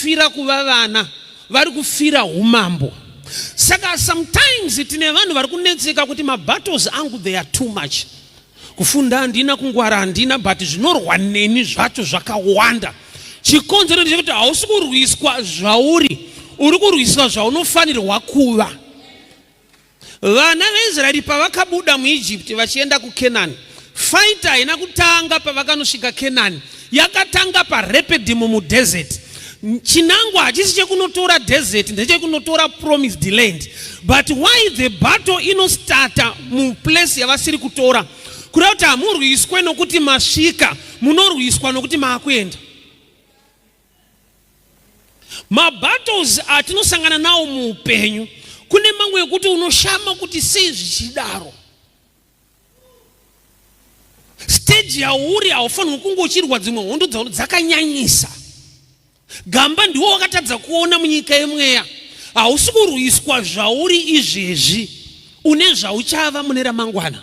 kufira kuva vana, vari kufira umambo. Saka sometimes tine vanhu vari kunetseka kuti mabattles angu, they are too much. Kufunda handina, kungwara handina, but zvinorwa neni zvacho zvakawanda. Chikonzero ndechekuti hausi kurwiswa zvauri, uri kurwiswa zvaunofanirwa kuva. Vana veIsraeri pavakabuda muIjipti vachienda kuKenani, fight haina kutanga pavakanosvika Kenani, yakatanga paRepedimu mudesert. Chinangwa hachisi chekunotora desert, ndechekunotora promised land. But why the battle inostarta muplace yavasiri kutora? Kureva kuti hamurwiswe nokuti masvika, munorwiswa nokuti maakuenda. Mabattles atinosangana nawo muupenyu, kune mamwe ekuti unoshama kuti sei zvichidaro. Stage yauri haufanirwi kunge uchirwa dzimwe hondo dzakanyanyisa. Gamba ndiwo wakatadza kuona munyika yemweya. Hausi kurwiswa zvauri izvezvi, une zvauchava mune ramangwana.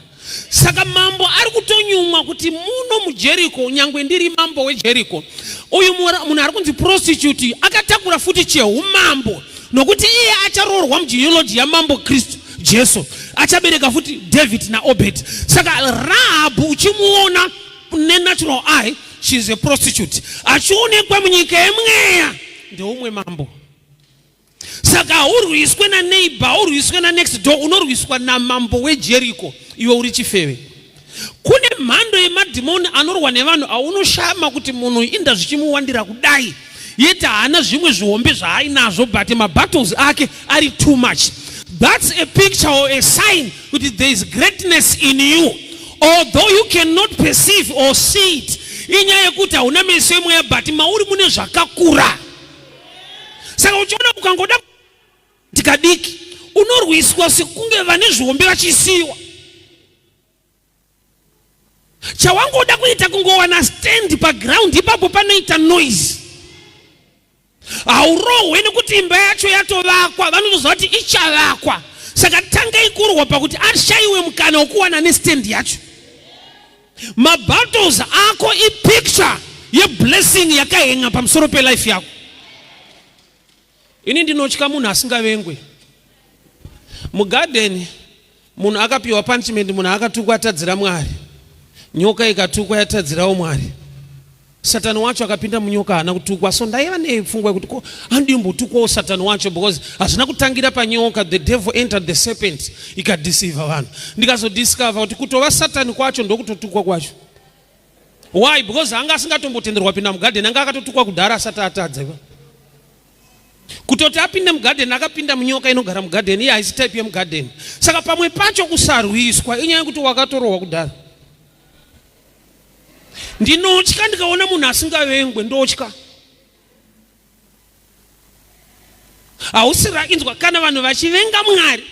Saka mambo ari kutonyumwa kuti muno muJeriko, nyangwe ndiri mambo weJeriko, uyu munhu ari kunzi prostitute akatakura futi cheumambo, nokuti iye acharoorwa mugenealogy yamambo Kristu Jesu, achabereka futi David naObed. Saka Rahabhu uchimuona nenatural eye, she is a prostitute, achionekwa munyika yemweya ndeumwe mambo. Saka haurwiswe naneighbor, haurwiswe nanext door, unorwiswa namambo weJeriko iwe uri chifeve. Kune mhando yemadhimoni anorwa nevanhu aunoshama kuti munhu inda zvichimuwandira kudai, yet haana zvimwe zvihombe zvaainazvo, but mabattles ake ari too much. That's a picture or a sign kuti there is greatness in you, although you cannot perceive or see it. Inyaya yekuti hauna meso emweya, but mauri mune zvakakura. Saka uchiona ukangoda tikadiki, unorwiswa sekunge vane zvihombe vachisiyiwa. Chawangoda kuita kungowana stand paground ipapo panoita noise. Haurohwe nekuti imba yacho yatovakwa, vanotoziva kuti ichavakwa. Saka tangai kurwa pakuti ashaiwe mukana wekuwana nestand yacho. Mabattles ako ipicture yeblessing yakahenga pamusoro pelife yako. Ini ndinotya munhu asingavengwe. Mugadheni munhu akapiwa punishment, munhu akatukwa atadzira Mwari, nyoka ikatukwa yatadzirawo Mwari. Satani wacho akapinda munyoka haana kutukwa. So ndaiva nepfungwa yekuti ko handimbotukwawo Satani wacho, because hazvina kutangira panyoka. The devil entered the serpent ikadeceiva vanhu. Ndikazodiscover kuti kutova Satani kwacho ndokutotukwa kwacho. Why? Because anga asingatombotenderwa pinda mugadheni, anga akatotukwa kudhara asati atadza. Kutoti apinde mugadheni, akapinda munyoka inogara mugadheni, iye haisi type yemugadheni. Saka pamwe pacho kusarwiswa inyaya yekuti wakatorohwa kudhara. Ndinotya ndikaona munhu asingavengwe, ndotya. Hausi rainzwa kana vanhu vachivenga Mwari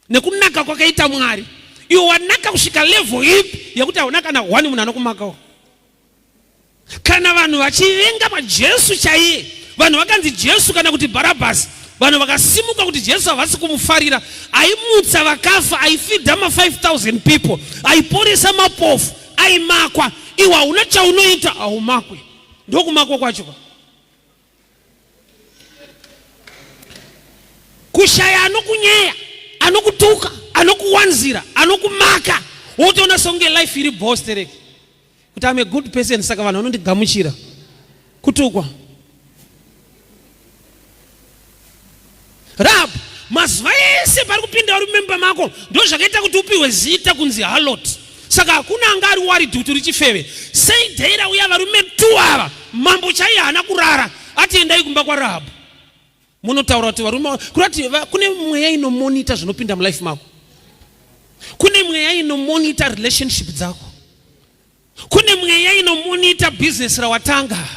nekunaka kwakaita Mwari. Iwe wanaka kusvika level ipi yekuti hauna kana one munhu anokumakawo? Kana vanhu vachivenga maJesu chaiye, vanhu vakanzi Jesu kana kuti Bharabhasi, vanhu vakasimuka kuti Jesu havasi kumufarira. Aimutsa vakafa, aifidha ma5000 people, aiporesa mapofu, aimakwa. Iwe hauna chaunoita, haumakwe. Ndokumakwa kwacho. Kushaya anokunyeya, anokutuka, anokuwanzira, anokumaka, wotoona songe life iri bostereke kuti I'm a good person, saka vanhu vanondigamuchira. Kutukwa. Rahab, mazuva ese pari kupinda vari mumemba mako, ndo zvakaita kuti upiwe zita kunzi harlot. Saka hakuna anga ari worried kuti uri chifeve. Sei day rauya varume 2 ava, mambo chaiye haana kurara, ati endai kumba kwaRahab. Munotaura kuti varume, kurati kune mweya inomonita zvinopinda mulife mako. Kune mweya inomonita relationship dzako. Kune mweya inomonita business rawatanga.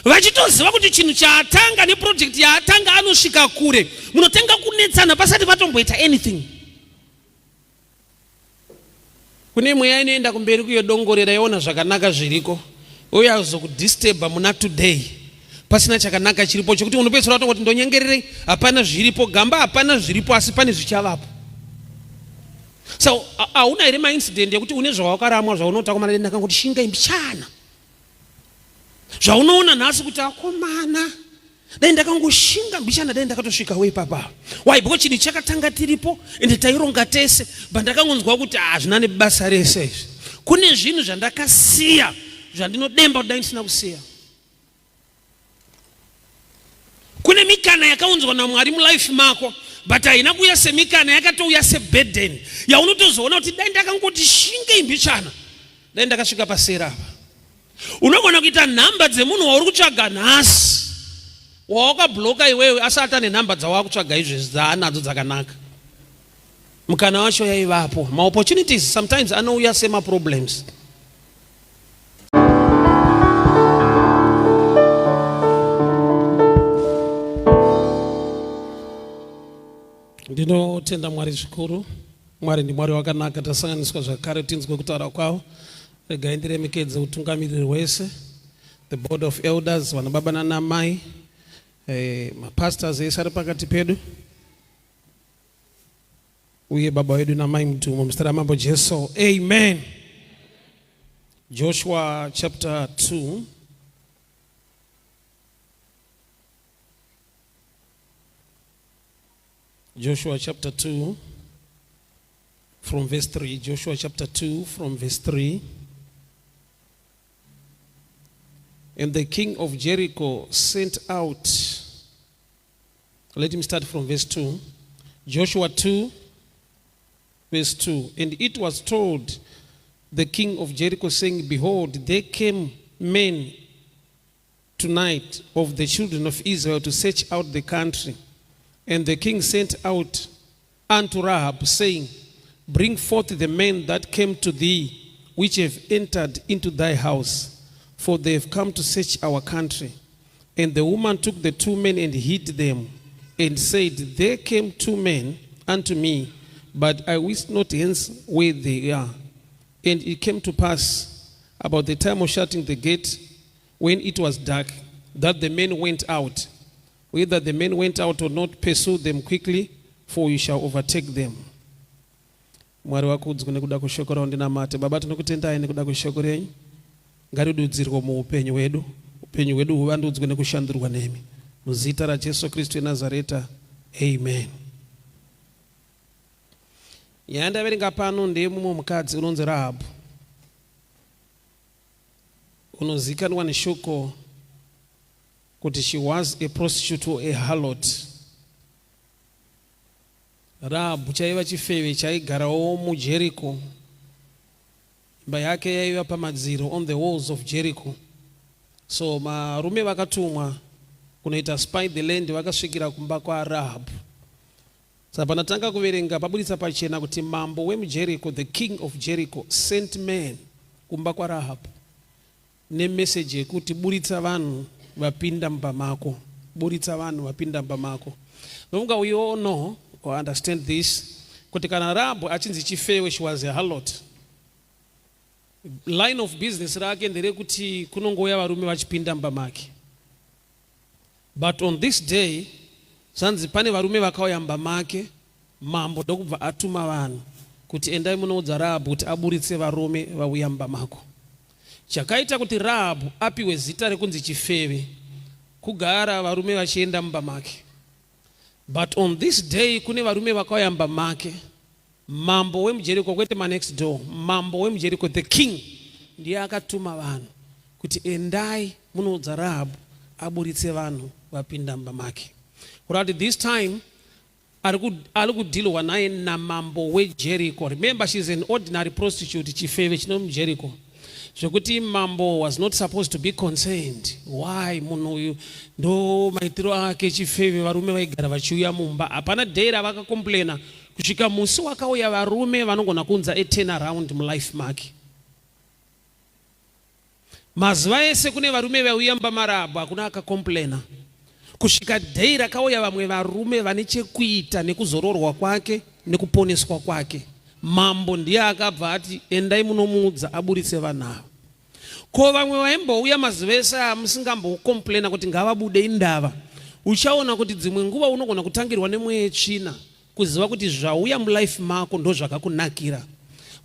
Vachitoziva kuti chinhu chaatanga neproject yaatanga anosvika kure. Munotenga kunetsana pasati patomboita anything. Kune mweya inoenda kumberi kuyodongorera yoona zvakanaka zviriko, uye azokudisturba muna today pasina chakanaka chiripo, chekuti unopedzisira watongoti ndonyengererei, hapana zviripo, gamba hapana zviripo, asi pane zvichavapo. So hauna here maincident yekuti une zvawakaramwa zvaunota kumana ndakangoti shingai mbichana? Zvaunoona nhasi kuti akomana, dai ndakangoshinga mbichana, dai ndakatosvikawo ipapa. Why? Because chinhu chakatanga tiripo ende taironga tese, but ndakangonzwa kuti hazvina ah, nebasa rese izvi. Kune zvinhu zvandakasiya zvandinodemba kuti dai ndisina kusiya. Kune mikana yakaunzwa naMwari mulife mako, but haina kuuya semikana, yakatouya seburden yaunotozoona kuti dai ndakangoti shinge imbichana, dai ndakasvika pasera apa. Unogona kuita nhamba dzemunhu wauri kutsvaga nhasi wawakabloka iwewe, asi atane nhamba dzawakutsvaga izvezvi dzaanadzo dzakanaka. Mukana wacho yaivapo. Maopportunities sometimes anouya semaproblems. Ndinotenda Mwari zvikuru. Mwari ndiMwari wakanaka, tasanganiswa zvakare tinzwe kutaura kwavo. Regai ndiremekedze utungamiriri hwese, the board of elders, vana baba nana mai, eh, mapastors ese ari pakati pedu uye baba vedu namai Mutumo muzita raMambo Jesu, amen. Joshua chapter 2. Joshua chapter 2 from verse 3. Joshua chapter 2 from verse 3. And the king of Jericho sent out. Let him start from verse 2. Joshua 2, verse 2. And it was told the king of Jericho, saying, Behold, there came men tonight of the children of Israel to search out the country. And the king sent out unto Rahab, saying, Bring forth the men that came to thee, which have entered into thy house, for they have come to search our country. And the woman took the 2 men and hid them, and said, There came 2 men unto me, but I wist not hence where they are. And it came to pass, about the time of shutting the gate, when it was dark, that the men went out. Whether the men went out or not, pursue them quickly, for you shall overtake them. Mwari wakudzwe nekuda kweshoko ravo ndinamate. Baba, tinokutendai nekuda kweshoko renyu. Ngaridudzirwe muupenyu hwedu. Upenyu hwedu huvandudzwe nekushandurwa nemi. Muzita raJesu Kristu weNazareta. Amen. Nyaya ndaverenga pano ndeyemumwe mukadzi unonzi Rahabu. Unozikanwa neshoko kuti she was a prostitute or a harlot. Rahabu chaiva chifeve chaigarawo muJericho. Imba yake yaiva pamadziro on the walls of Jericho. So marume vakatumwa kunoita spy the land vakasvikira kumba kwaRahabu. Saka pandatanga kuverenga paburitsa pachena kuti mambo wemuJericho, the king of Jericho, sent men kumba kwaRahabu nemeseji yekuti buritsa vanhu vapinda mumba mako, buritsa vanhu vapinda mumba mako. Ndofunga we all know or understand this kuti kana Rahabu achinzi chifewe, she was a harlot. Line of business rake nderekuti kunongouya varume vachipinda mumba make. But on this day zvanzi pane varume vakauya mumba make, mambo ndokubva atuma vanhu kuti endai munoudza Rahabhu kuti aburitse varume vauya mumba mako. Chakaita kuti Rahabhu apiwe zita rekunzi chifeve kugara varume vachienda mumba make. But on this day kune varume vakauya mumba make, mambo wemuJeriko, kwete manext door, mambo wemuJeriko, the king, ndiye akatuma vanhu kuti endai munoudza Rahabhu aburitse vanhu vapinda mumba make. Kureva kuti this time ari kudhilwa naye namambo weJericho. Remember, she's an ordinary prostitute, chifeve chino muJericho, zvekuti mambo was not supposed to be concerned. Why munhu uyu ndo maitiro ake chifeve, varume vaigara vachiuya mumba, hapana day ravakacomplaina kusvika musi wakauya varume vanogona kuunza a turn around mulife make. Mazuva ese kune varume vaiuya mumba maRahabhu, hakuna akacomplaina kusvika day rakauya vamwe varume vane chekuita nekuzororwa kwake nekuponeswa kwake. Mambo ndiye akabva ati endai munomuudza aburitse vanhu ava. Ko vamwe vaimbouya mazuva ese aya musingambocomplaina kuti ngavabude indava? Uchaona kuti dzimwe nguva unogona kutangirwa nemweya yetsvina, kuziva kuti zvauya mulife mako ndozvakakunakira.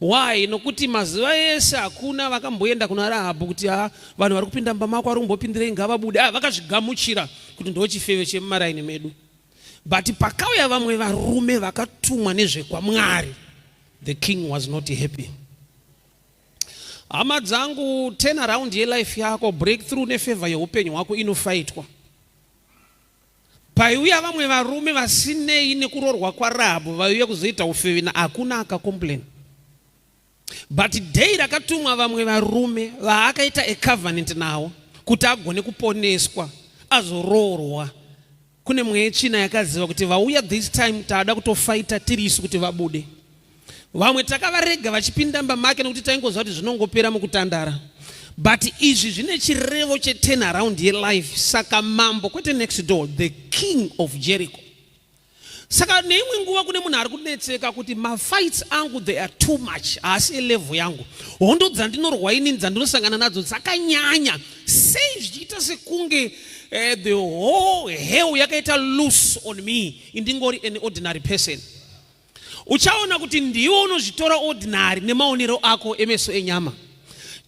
Why? Nokuti mazuva ese hakuna vakamboenda kuna Rahabhu kuti ha, vanhu vari kupinda mumba mako vari kumbopindirei, ngavabude. Ah, vakazvigamuchira kuti ndochifeve chemumaraini medu. But pakauya vamwe varume vakatumwa nezvekwaMwari, the king was not happy. Hama dzangu, turn around yelife yako, breakthrough nefavor yeupenyu hwako inofaitwa. Paiuya vamwe varume vasinei nekurorwa kwaRahabhu vaiuya kuzoita ufeve na hakuna akacomplain. But day rakatumwa vamwe varume vaakaita a covenant nawo kuti agone kuponeswa azoroorwa, kune mweya yetsvina yakaziva kuti vauya this time taada kutofaita tiri isu kuti vabude. Vamwe takavarega vachipinda mba make nekuti taingoziva kuti zvinongopera mukutandara, but izvi zvine chirevo cheturn around yelife. Saka mambo, kwete next door, the king of Jericho. Saka neimwe nguva kune munhu ari kunetseka kuti mafights angu, they are too much, haasi elevel yangu. Hondo dzandinorwa inini, dzandinosangana nadzo dzakanyanya. Sei zvichiita sekunge the whole hell yakaita loose on me, indingori an ordinary person? Uchaona kuti ndiwo unozvitora ordinary nemaonero ako emeso enyama.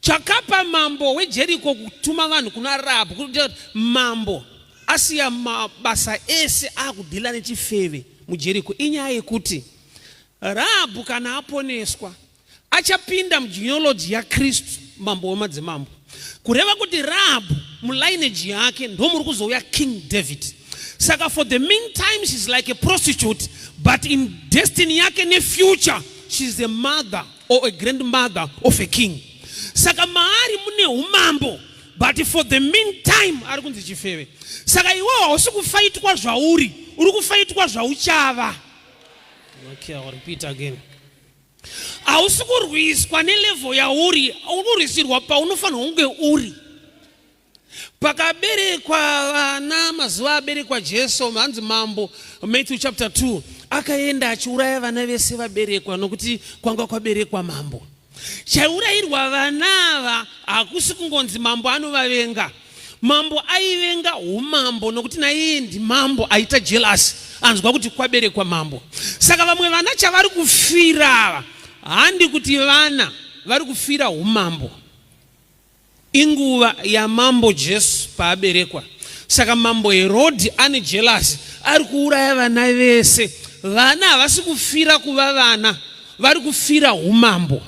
Chakapa mambo weJeriko kutuma vanhu kuna Rahabhu kuti mambo asiya mabasa ese akudhila nechifeve muJeriko inyaya yekuti Rahabhu kana aponeswa achapinda mugenealogy yaKristu, mambo wemadzimambo. Kureva kuti Rahabhu mulineage yake ndomuri kuzouya King David. Saka for the meantime she's like a prostitute, but in destiny yake nefuture she's a mother or a grandmother of a king. Saka maari mune umambo, but for the meantime ari kunzi chifeve. Saka iwewo hausi kufaitwa zvauri, uri kufaitwa zvauchava. Okay, I'll repeat again. Hausi kurwiswa nelevel yauri, uri kurwisirwa paunofanirwa kunge uri. Pakaberekwa vana, mazuva aberekwa Jesu, hanzi mambo, Matthew chapter 2, akaenda achiuraya vana vese vaberekwa nokuti kwanga kwaberekwa mambo. Chaiurayirwa vana ava hakusi kungonzi mambo anovavenga. Mambo aivenga umambo nokuti naiye ndimambo, aita jealous anzwa kuti kwaberekwa mambo. Saka vamwe vana chavari kufira ava handi kuti vana vari kufira umambo. Inguva yamambo Jesu paaberekwa. Saka mambo Herodhi ane jealous, ari kuuraya vana vese. Vana havasi kufira kuva vana, vari kufira umambo.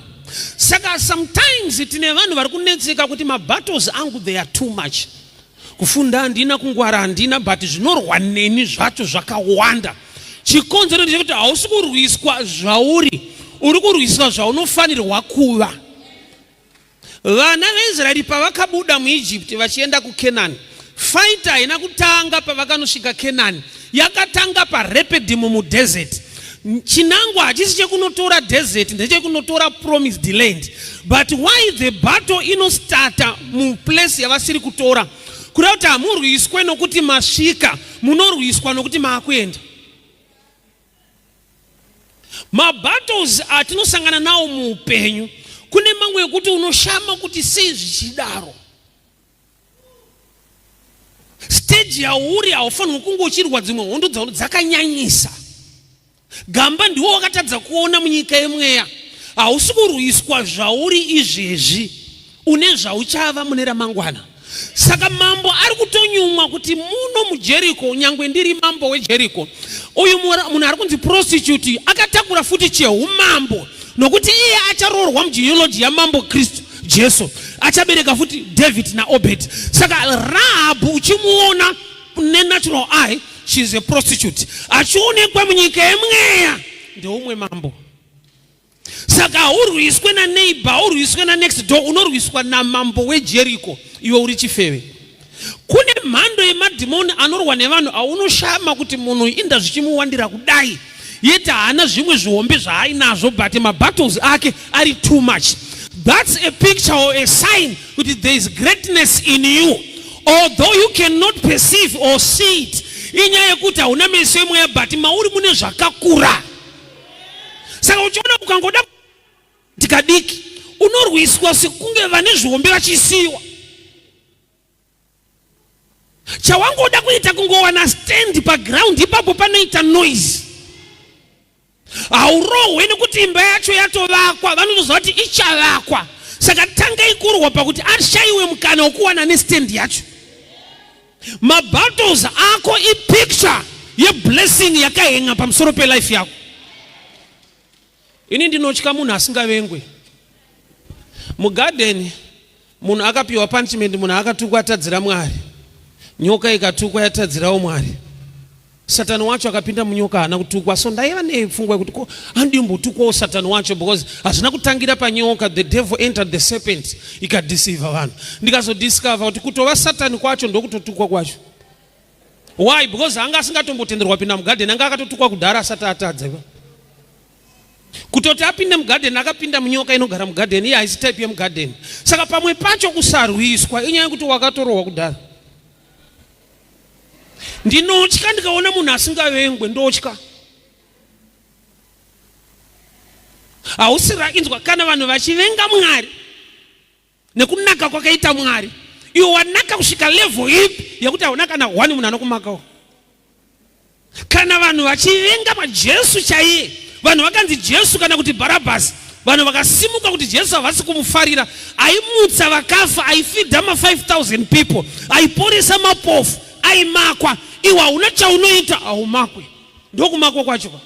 Saka sometimes tine vanhu vari kunetseka kuti mabattles angu, they are too much. Kufunda handina, kungwara handina, but zvinorwa neni zvacho zvakawanda. Chikonzero ndechekuti hausi kurwiswa zvauri, uri kurwiswa zvaunofanirwa kuva. Vana veIsraeri pavakabuda muIjipti vachienda kuKenani, fight haina kutanga pavakanosvika Kenani, yakatanga paRephidim mudesert. Chinangwa hachisi chekunotora desert, ndechekunotora promised land. But why the battle inostarta muplace yavasiri kutora? Kureva kuti hamurwiswe nokuti masvika, munorwiswa nokuti maakuenda. Mabattles atinosangana nawo muupenyu, kune mamwe ekuti unoshama kuti sei zvichidaro. Stage yauri haufanirwi kunge uchirwa dzimwe hondo dzakanyanyisa. Gamba ndiwo wakatadza kuona munyika yemweya. Hausi kurwiswa zvauri izvezvi, une zvauchava mune ramangwana. Saka mambo ari kutonyumwa kuti muno muJeriko, nyangwe ndiri mambo weJeriko, uyu munhu ari kunzi prostitute akatakura futi cheumambo, nokuti iye acharoorwa mugenealogy yamambo Kristu Jesu, achabereka futi David naObed. Saka Rahabhu uchimuona nenatural eye, she's a prostitute, achionekwa munyika yemweya ndeumwe mambo. Saka haurwiswe naneighbor, haurwiswe nanext door, unorwiswa namambo weJeriko iwe uri chifeve. Kune mhando yemadhimoni anorwa nevanhu aunoshama kuti munhu inda zvichimuwandira kudai, yet haana zvimwe zvihombe zvaainazvo, but mabattles ake ari too much. That's a picture or a sign kuti there is greatness in you, although you cannot perceive or see it. Inyaya yekuti hauna meso emweya, but mauri mune zvakakura. Saka uchiona ukangoda tikadiki, unorwiswa sekunge vane zvihombe vachisiyiwa. Chawangoda kuita kungowana stand paground ipapo panoita noise. Haurohwe nekuti imba yacho yatovakwa, vanotoziva kuti ichavakwa. Saka tangai kurwa pakuti ashaiwe mukana wekuwana nestand yacho. Mabattles ako ipicture yeblessing yakahenga pamusoro pelife yako. Ini ndinotya munhu asingavengwe. Mugarden munhu akapiwa punishment, munhu akatukwa atadzira Mwari, nyoka ikatukwa yatadzirawo Mwari. Satani wacho akapinda munyoka haana kutukwa. So ndaiva nepfungwa yekuti ko handimbotukwawo Satani wacho, because hazvina kutangira panyoka. The devil entered the serpent ikadeceiva vanhu. Ndikazodiscover kuti kutova Satani kwacho ndokutotukwa kwacho. Why? Because anga asingatombotenderwa pinda mugarden, anga akatotukwa kudhara asati atadza. Kutoti apinde mugarden, akapinda munyoka inogara mugarden, iye haisi type yemugarden. Saka pamwe pacho kusarwiswa inyaya yekuti wakatorohwa kudhara. Ndinotya ndikaona munhu asingavengwe, ndotya. Hausi rainzwa kana vanhu vachivenga Mwari nekunaka kwakaita Mwari. Iwe wanaka kusvika level ipi yekuti hauna kana one munhu anokumakawo? Kana vanhu vachivenga maJesu chaiye, vanhu vakanzi Jesu kana kuti Bharabhasi, vanhu vakasimuka kuti Jesu havasi kumufarira. Aimutsa vakafa, aifidha ma 5000 people, aiporesa mapofu, aimakwa. Iwe hauna chaunoita, haumakwe. Ndokumakwa kwacho kwa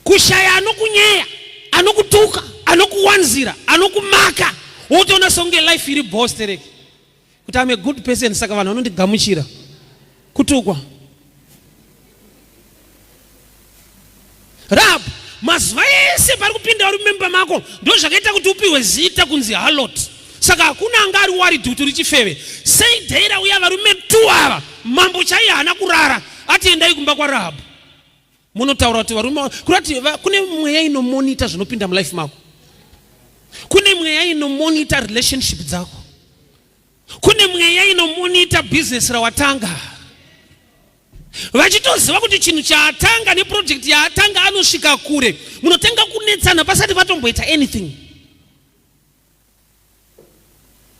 kushaya anokunyeya, anokutuka, anokuwanzira, anokumaka, wotoona songe life iri boss tereke kuti I'm a good person, saka vanhu vanondigamuchira. Kutukwa. Rahab mazuva ese pari kupinda uri mumba mako, ndo zvakaita kuti upiwe zita kunzi harlot. Saka hakuna anga ari worried kuti uri chifeve. Sei dheira uya varume tu ava, mambo chaiye haana kurara, ati endai kumba kwaRahab munotaura kuti varume, kurati kune mweya inomonita zvinopinda mulife mako, kune mweya inomonita relationship dzako, kune mweya inomonita business rawatanga, vachitoziva kuti chinhu chaatanga neproject yaatanga anosvika kure. Munotenga kunetsana pasati patomboita anything.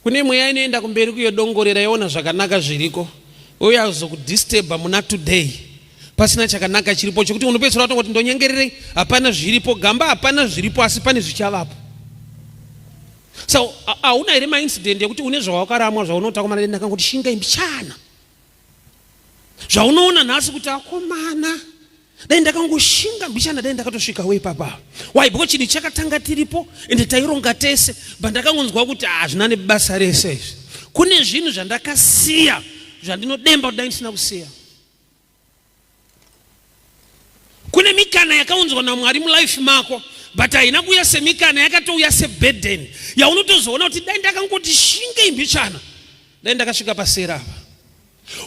Kune mweya inoenda kumberi kuyodongorera yoona zvakanaka zviriko, uye azokudisturba muna today pasina chakanaka chiripo, chekuti unopedzisira watongoti ndonyengererei, hapana zviripo gamba, hapana zviripo, asi pane zvichavapo. So hauna here maincident yekuti une zvawakaramwa zvaunota komana, ndakangoti shingai mbichana, zvaunoona nhasi kuti akomana dai ndakangoshinga mbichana, dai ndakatosvikawo ipapa? Why? Because chinhu chakatanga tiripo ende taironga tese, but ndakangonzwa kuti hazvina nebasa rese izvi. Kune zvinhu zvandakasiya zvandinodemba kuti dai ndisina kusiya. Kune mikana yakaunzwa naMwari mulife mako, but haina kuuya semikana, yakatouya seburden yaunotozoona kuti dai ndakangoti shinge mbichana, dai ndakasvika pasera apa.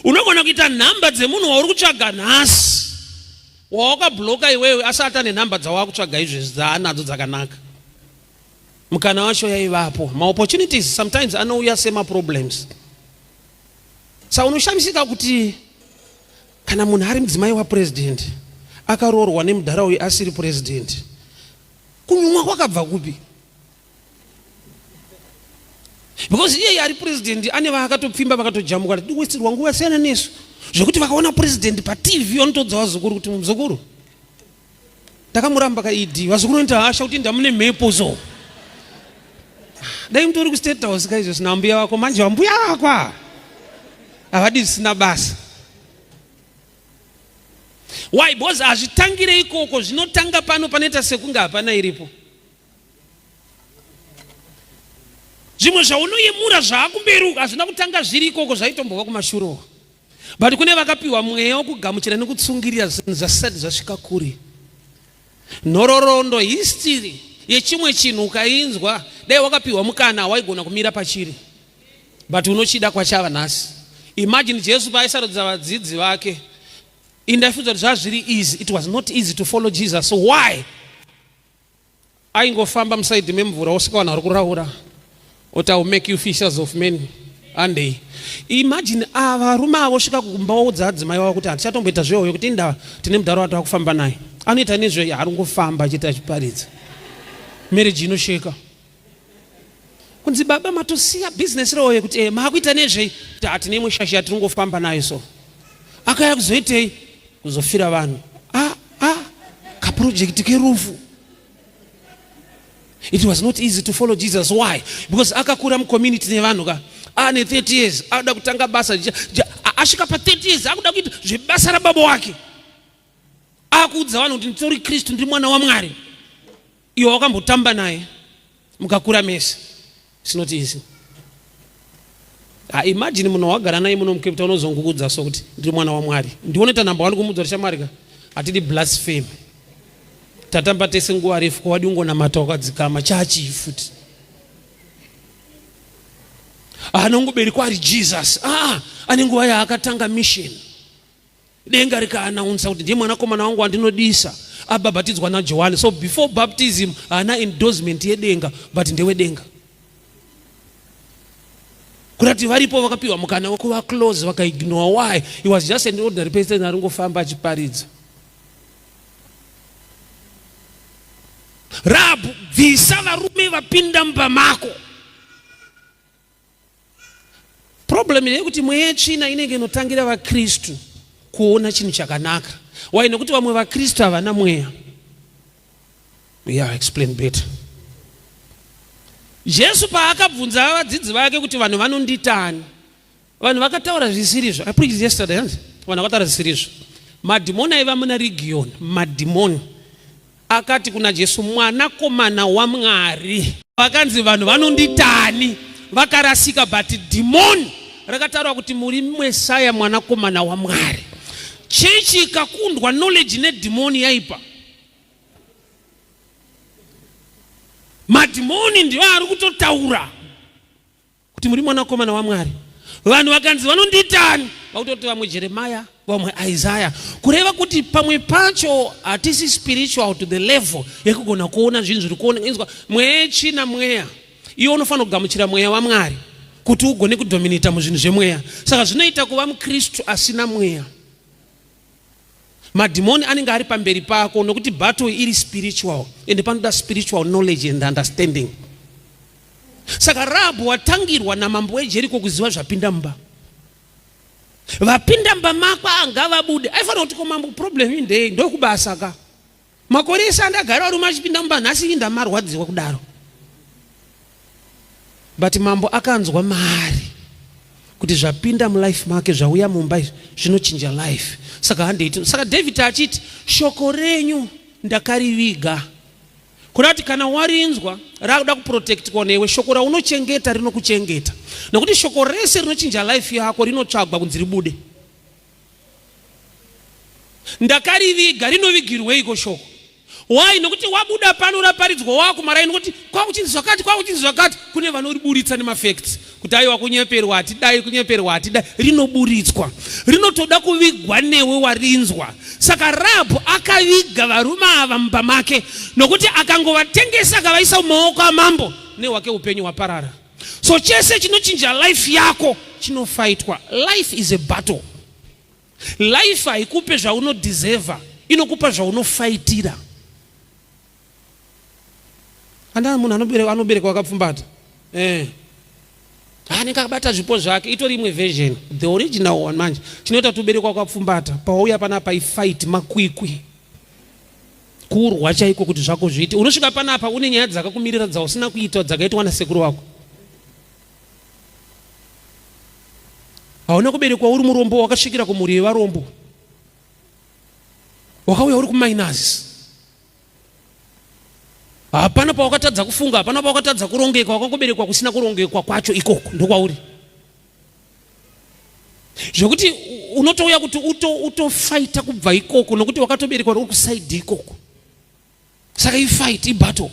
Unogona kuita nhamba dzemunhu wauri kutsvaga nhasi wawakabloka iwewe, asati ane nhamba dzawakutsvaga izvezvi dzaanadzo dzakanaka. Mukana wacho yaivapo. Maopportunities sometimes anouya semaproblems. Sa unoshamisika kuti kana munhu ari mudzimai wapresident akaroorwa nemudhara uyu asiri president, kunyumwa kwakabva kupi? Because iyeye ari president ane vaakatopfimba vakatojamuka tiwestirwa nguva siyana nesu, zvekuti vakaona president paTV vanotodza vazukuru kuti muzukuru ndakamuramba kaED. Vazukuru vanoita hasha kuti ndamune mhepo. So dai mutori kuState House kaizvo sina mbuya vako, manje vambuya vako havadi zvisina basa. Why? Because hazvitangire ikoko, zvinotanga pano panoita sekunge hapana iripo. Zvimwe zvaunoyemura zvaakumberi uku hazvina kutanga zviri ikoko, zvaitombova kumashure uko, but kune vakapiwa mweya wekugamuchira nekutsungirira zvinhu zvasati zvasvika kure. Nhororondo, history yechimwe chinhu ukainzwa, dai wakapiwa mukana waigona kumira pachiri, but unochida kwachava nhasi. Imagine Jesu paaisarudza vadzidzi vake, indaifunza kuti zvazviri easy. It was not easy to follow Jesus. Why? Aingofamba musaidhi memvura, osvika vanhu vari kuraura, oti, "I will make you fishers of men." Andei. Imagine ava varume avo svika kumba waudza adzimai wavo kuti hatichatomboita zvehoyo, kuti inda tine mudharo wati wakufamba naye anoita nezve ari ngofamba achiita achiparidza. Marriage inosheka kunzi baba matosiya bhizinesi rehoyo, kuti maakuita nezvei? Kuti hatine imwe shashi yatiringofamba nayo. So akaya kuzoitei? Kuzofira vanhu. Ah, ah, kaprojekti kerufu. It was not easy to follow Jesus. Why? Because akakura mucommunity nevanhu ka. Ane 30 years, akuda kutanga basa. Asvika pa 30 years, akuda kuita zvebasa rababa wake. Akuudza vanhu kuti nditori Kristu, ndiri mwana waMwari. Iwe wakambotamba naye mukakura mese. It's not easy. Ah, imagine munhu wagara naye muno mucape town unozongokuudza so kuti ndiri mwana wamwari. Ndionoita number one kumuudza kuti shamwari ka hatidi blasphemy. Tatamba tese nguva refu ko wadi ungonamata wakadzikama chachii futi. Anongoberekwa ari Jesus. Ah, ane nguva yaakatanga mission. Denga rikaanaunsa kuti ndiye mwanakomana wangu wandinodisa abhabhatidzwa naJohani. So before baptism haana endorsement yedenga but ndewedenga. Kurati varipo vakapiwa mukana wekuva close vakaignore. Why? He was just an ordinary person aringofamba achiparidza. Rahabu, bvisa varume vapinda mumba mako. Problem ndeyekuti mweya yetsvina inenge inotangira vaKristu kuona chinhu chakanaka. Why? Nekuti vamwe vaKristu havana mweya. Yeah, explain better. Jesu paakabvunza vadzidzi vake kuti vanhu vanonditani, vanhu vakataura zvisirizvo. I preached yesterday, hanzi vanhu vakataura zvisirizvo. Madhimoni aiva muna region, madhimoni Akati kuna Jesu, Mwanakomana waMwari. Vakanzi vanhu vanonditani vakarasika, but dhimoni rakataura kuti muri Mesaya mwanakomana waMwari. Chechi ikakundwa knowledge nedhimoni yaipa. Madhimoni ndiwo ari kutotaura kuti muri mwanakomana waMwari. Vanhu vakanzi vanonditani, vakutoti vamwe Jeremiah, vamwe Isaiah, kureva kuti pamwe pacho hatisi spiritual to the level yekugona kuona zvinhu zviri kuona. Inzwa, mweya yetsvina mweya iwe unofanira kugamuchira mweya waMwari kuti ugone kudominata muzvinhu zvemweya. Saka zvinoita kuva muKristu asina mweya. Madhimoni anenge ari pamberi pako nokuti battle iri spiritual and panoda spiritual knowledge and understanding. Saka Rahabhu watangirwa namambo weJeriko kuziva zvapinda mumba. Vapinda mumba mako angavabude. Aifanira kuti ko mambo problem indei ndokubasa ka. Makore ese andagara varume achipinda mumba nhasi ini ndamarwadziwa kudaro. But mambo akanzwa maari kuti zvapinda mulife make zvauya mumba izvi zvinochinja life. Saka handeiti. Saka David achiti shoko renyu ndakariviga. Kuda kuti kana warinzwa rakuda kuprotectwa newe, shoko raunochengeta rinokuchengeta. Nokuti shoko rese rinochinja life yako rinotsvagwa kunzi ribude. Ndakariviga, rinovigirweiko shoko? Why? Nokuti wabuda pano raparidzwa wakumaraini nokuti kwakuchinzi zvakati kwakuchinzi zvakati kune vanoriburitsa nemafacts kuti aiwa kunyeperwa hatidai kunyeperwa hatidai rinoburitswa rinotoda kuvigwa newe warinzwa saka Rahabhu akaviga varume ava mumba make nokuti akangovatengesa akavaisa mumaoko amambo nehwake upenyu hwaparara so chese chinochinja life yako chinofaitwa life is a battle life haikupe zvaunodeseva inokupa zvaunofaitira Andana munhu anoberekwa anoberekwa akapfumbata. Eh. Anenge akabata zvipo zvake itori imwe version. The original one manje. Chinoita kuti uberekwa wakapfumbata. Pawauya panapa ifight makwikwi. Kurwa chaiko kuti zvako zviite. Unosvika panapa une nyaya dzakakumirira dzausina kuita dzakaitwa nasekuru wako. Hauna kuberekwa uri murombo wakasvikira kumhuri yevarombo. Wakauya uri kuminus. Hapana pawakatadza kufunga, hapana pawakatadza kurongeka, wakangoberekwa kusina kurongekwa kwacho ikoko ndokwauri. Zvekuti unotouya kuti utofaita uto kubva ikoko nokuti wakatoberekwa uri kusaidhi ikoko. Saka ifight, ibattle.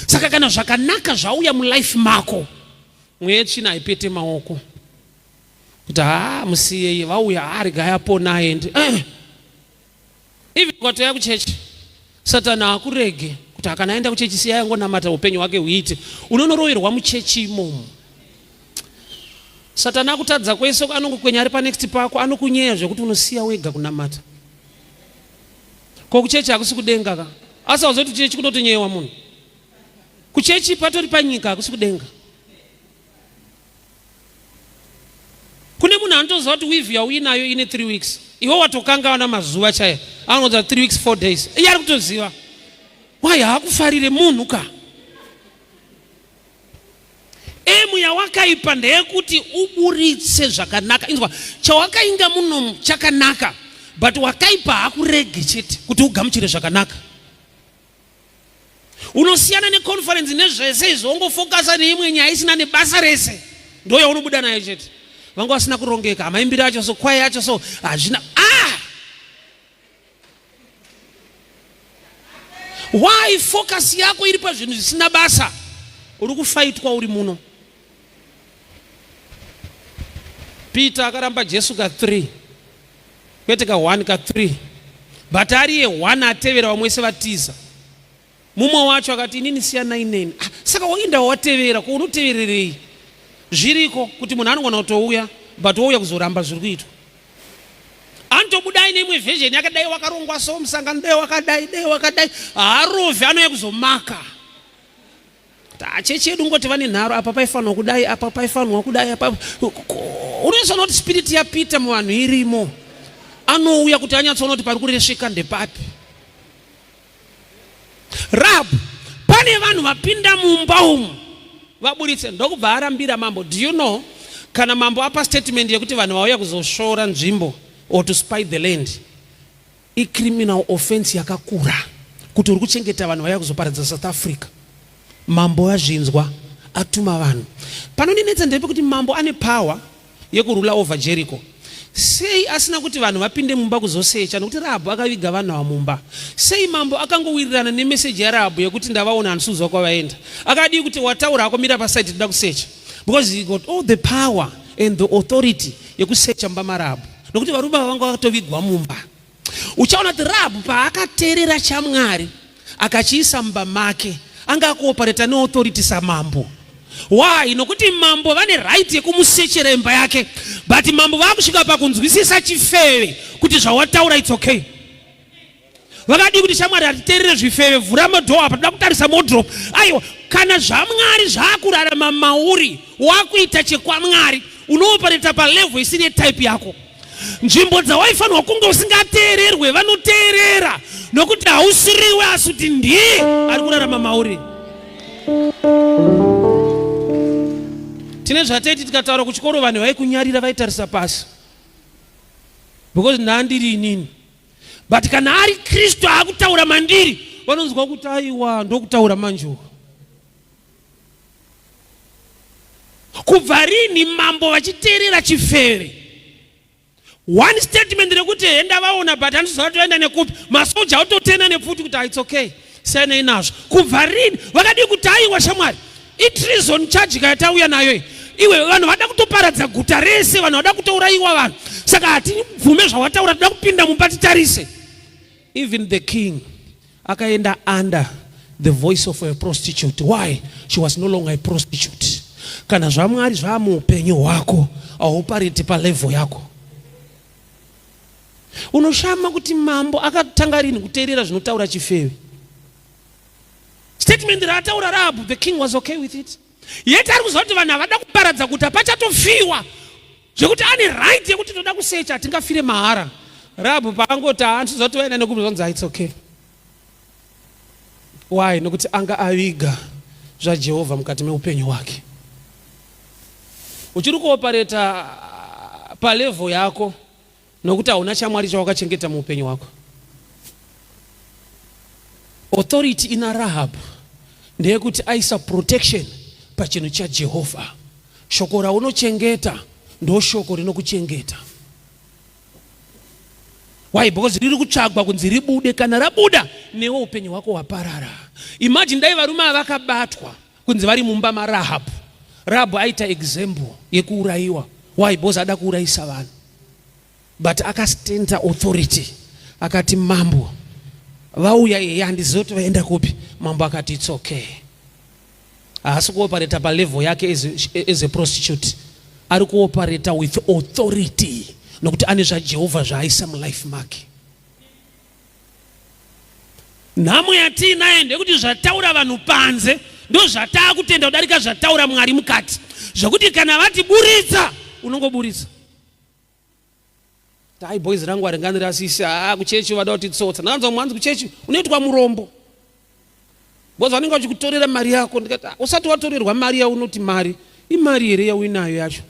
Saka kana zvakanaka zvauya mulife mako, mweya yetsvina haipete maoko kuti haa musiyei vauya haa regai apona aende eh. Even ukatouya kuchechi Satani haakurege kuti akana aenda kuchechi siyai angonamata upenyu hwake huite. Unonoroverwa muchechi imomo. Satani akutadza kwese anongokwenya ari panext pako anokunyeya zvekuti unosiya wega kunamata. Ko kuchechi hakusi kudenga ka? Asi hauzoti kuchechi kunotonyeyewa munhu. Kuchechi patori panyika hakusi kudenga. Kune munhu anotoziva kuti weave yauinayo ine 3 weeks. Iwe watokangawana mazuva chaya. Anonzi 3 weeks 4 days. Iye ari kutoziva. Why haakufarire munhu ka? Emu yawakaipa ndeyekuti uburitse zvakanaka. Inzwa, chawakainga muno chakanaka, but wakaipa hakuregi chete kuti ugamuchire zvakanaka. Unosiyana neconference nezvese izvo, wongofokasa neimwe nyaya isina nebasa rese, ndo yaunobuda nayo chete. Vanga vasina kurongeka, maimbiro acho so, kwaya yacho so, hazvina ah! Why focus yako iri pazvinhu zvisina basa? Uri kufaitwa uri muno. Peter akaramba Jesu ka 3 kwete ka 1 ka 3 but ari ye 1 atevera vamwe vese vatiza. Mumwe wacho akati inini siyanai neni. Ah, saka wainda watevera ko unotevererei? Zviriko kuti munhu anogona kutouya but wouya kuzoramba zviri kuitwa. Anotobuda aine imwe version yakadai wakarongwa so musangano dai wakadai dai wakadai haarovi anouya kuzomaka. Chechi yedu ngoti vane nharo apa paifanirwa kudai apa paifanirwa kudai apa unozoona kuti spirit yaPeter muvanhu irimo. Anouya kuti anyatsoona kuti pari kuresveka ndepapi. Rahab, pane vanhu vapinda mumba umu vaburitse ndokubva arambira mambo. Do you know kana mambo apa statement yekuti vanhu vauya kuzosvora nzvimbo or to spy the land, icriminal offense yakakura kuti uri kuchengeta vanhu vauya kuzoparadza South Africa. Mambo azvinzwa atuma vanhu. Panondinetsa ndepekuti mambo ane power yekurula over Jericho. Sei asina kuti vanhu vapinde mumba kuzosecha nokuti Rahabhu akaviga vanhu ava mumba? Sei mambo akangowirirana nemeseji yaRahabhu yekuti ndavaona handisi kuziva kwavaenda? Akadii kuti wataura hako mira pasaidi toda kusecha? Because he got all the power and the authority yekusecha mumba maRahabhu nokuti varume ava vanga vakatovigwa mumba. Uchaona kuti Rahabhu paakateerera chaMwari akachiisa mumba make anga akuopareta neauthority samambo. Why? Nokuti mambo vane right yekumusechera imba yake, but mambo vakusvika pakunzwisisa chifeve kuti zvawataura it's okay. Vakadii kuti shamwari hatiteerere zvifeve, vhura madhoo apa, toda kutarisa modrop. Aiwa, kana zvaMwari zvakurarama mauri, wakuita chekwaMwari, unoopareta palevel isiri yetype yako. Nzvimbo dzawaifanirwa kunge usingateererwe vanoteerera nokuti hausiriwe asi kuti ndiye ari kurarama mauri. Tine zvataiti tikataura kuchikoro vanhu vaikunyarira vaitarisa pasi because ndandiri inini, but kana ari Kristu akutaura mandiri vanonzwa kuti aiwa ndokutaura manje uku. Kubva rini mambo vachiteerera chifeve? One statement rekuti he ndavaona but handiziva kuti vaenda nekupi, masoja ototena nepfuti kuti it's okay, siyanai nazvo. Kubva rini vakadii kuti aiwa shamwari, itreason charge kaya tauya nayo iyi. Iwe vanhu vada kutoparadza guta rese, vanhu vada kutourayiwa vanhu, saka hatibvume zvawataura, toda kupinda mumba titarise. Even the king akaenda under the voice of a prostitute. Why? She was no longer a prostitute. Kana zvaMwari zvaamuupenyu hwako, haupariti palevel yako. Unoshama kuti mambo akatanga rini kuteerera zvinotaura chifeve. Statement raataura Rahabu, the king was okay with it. Yet ari kuziva kuti vanhu havada kuparadza guta, pachatofiwa zvekuti ane right yekuti toda kusecha, hatingafire mahara. Rahabu paangoti haandiziva kuti vaenda nekupi, zvanzi it's okay. Why? Nokuti anga aviga zvaJehovha mukati meupenyu hwake. Uchiri kuopareta palevel yako nokuti hauna chaMwari chawakachengeta muupenyu hwako. Authority ina Rahab ndeyekuti aisa protection pachinhu chaJehovha. Shoko raunochengeta ndoshoko rinokuchengeta. Why? Because riri kutsvagwa kunzi ribude. Kana rabuda newe upenyu hwako hwaparara. Imagine dai varume ava vakabatwa kunzi vari mumba maRahab. Rahab aita example yekuurayiwa. Why? Because ada kuurayisa vanhu. But akastenta authority. Akati mambo vauya iye handizivi kuti vaenda kupi. Mambo akati it's okay. Haasi kuopareta palevel yake as a prostitute. Ari kuopareta with authority nokuti ane zvaJehovha zvaaisa mulife make. Nhamo yatiinayo ndeyekuti zvataura vanhu panze ndozvataakutenda kudarika zvataura Mwari mukati, zvekuti kana vati buritsa unongoburitsa. Tai boys rangu haringandirasisi haa kuchechi vada kutitsotsa. Ndakanzwa mwanzi kuchechi unoitwa murombo. Because vanenge vachikutorera mari yako ndikati ah, usati watorerwa mari yaunoti mari imari here yauinayo yacho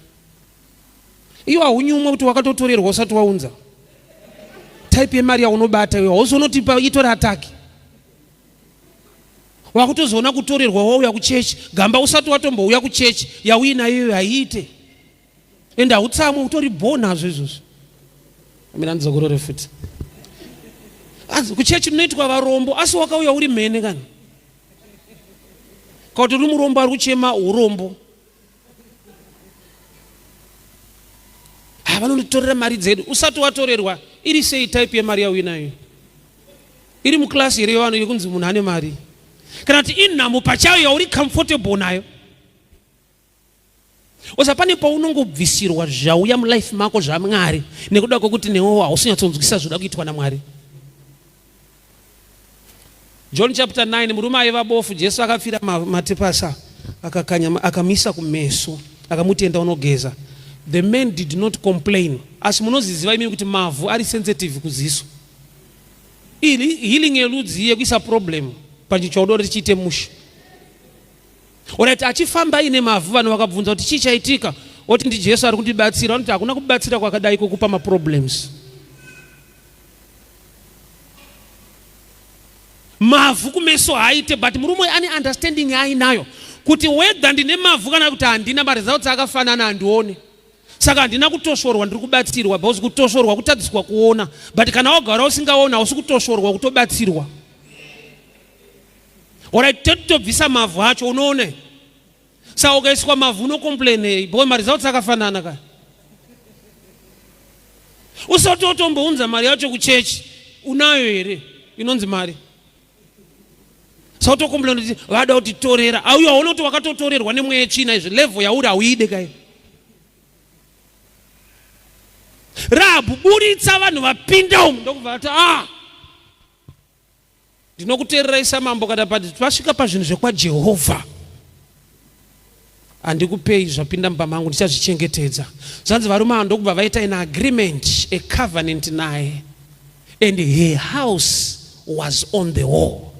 iyo haunyumwe kuti wakatotorerwa usati waunza type yemari yaunobata iyo hausi unoti itori ataki wakutozoona kutorerwa wauya kuchechi gamba usati watombouya kuchechi yauinayo iyo haiite ende hautsamwe utori bho nazvo izvozvo amira ndidzokorore futi anzi kuchechi munoitwa varombo asi wakauya uri mhene kani kakuti uri murombo ari kuchema urombo havanonditorera mari dzedu usati watorerwa iri sei type yemari yauinayo iri muklasi here yevanhu yekunzi munhu ane mari kana kuti inhamo pachayo yauri comfortable nayo Oza pane paunongobvisirwa zvauya mulife mako zvaMwari nekuda kwekuti newewo hausi nyatsonzwisisa zvoda kuitwa naMwari. John chapter 9 murume aiva bofu Jesu akapfira mate pasi akakanya akamisa kumeso akamuti enda unogeza. The man did not complain. Asi munoziziva imimi kuti mavhu ari sensitive kuziso. Ili healing yeludzi yekuisa problem panchinhu chauda kuti chiite mushe. Orit achifamba aine mavhu vanhu vakabvunza kuti chii chaitika oti ndiJesu ari kundibatsira vanoti hakuna kubatsira kwakadai kwekupa maproblems. Mavhu kumeso haaite but murume ane understanding yaainayo kuti whether ndine mavhu kana kuti handina maresults akafanana handione saka handina kutosvorwa ndiri kubatsirwa because kutosvorwa kutadziswa kuona but kana wagara usingaoni hausi kutosvorwa kutobatsirwa. Alright, totobvisa mavhu acho unoona. Saka ukaiswa mavhu unocomplainei because maresults akafanana ka. Usati watombounza mari yacho kuchechi unayo here inonzi mari? Saka utocomplain kuti vada kutitorera. Auyo hauna kuti wakatotorerwa nemweya yetsvina izvi level yauri hauide kai. Rahabhu buritsa vanhu vapinda umu ndokubva vati ah Ndinokuteererai samambo kana pasvika pazvinhu zvekwaJehovha handikupei zvapinda mumba mangu ndichazvichengetedza. Zvanzi varume ava ndokubva vaita an agreement, a covenant naye and her house was on the wall.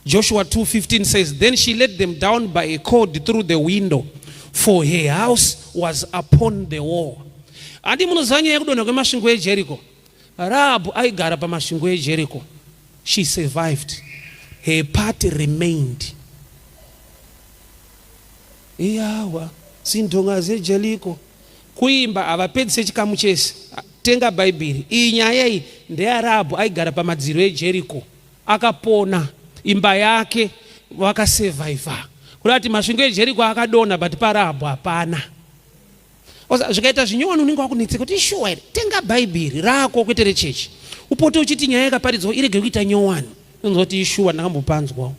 Joshua 2:15 says then she let them down by a cord through the window for her house was upon the wall. Handi munoziva nyaya yekudonha kwemasvingo eJericho? Rahabhu aigara pamasvingo eJeriko. She survived. Her part remained. Iyawa, zindonga zeJeriko. Kuimba havapedzise chikamu chese. Tenga Bhaibheri. Iyi nyaya iyi ndeyaRahabhu aigara pamadziro eJeriko. Akapona. Imba yake vakasurvivor. Kureva kuti masvingo eJeriko akadonha but paRahabhu hapana. Zvikaita zvinyowani unenge wakunetseka kuti ishuwa here. Tenga Bhaibheri rako kwete rechechi. Upote uchiti nyaya yakaparidzwa irege kuita nyowani. Unonzwa kuti ishuwa ndakambopanzwawo.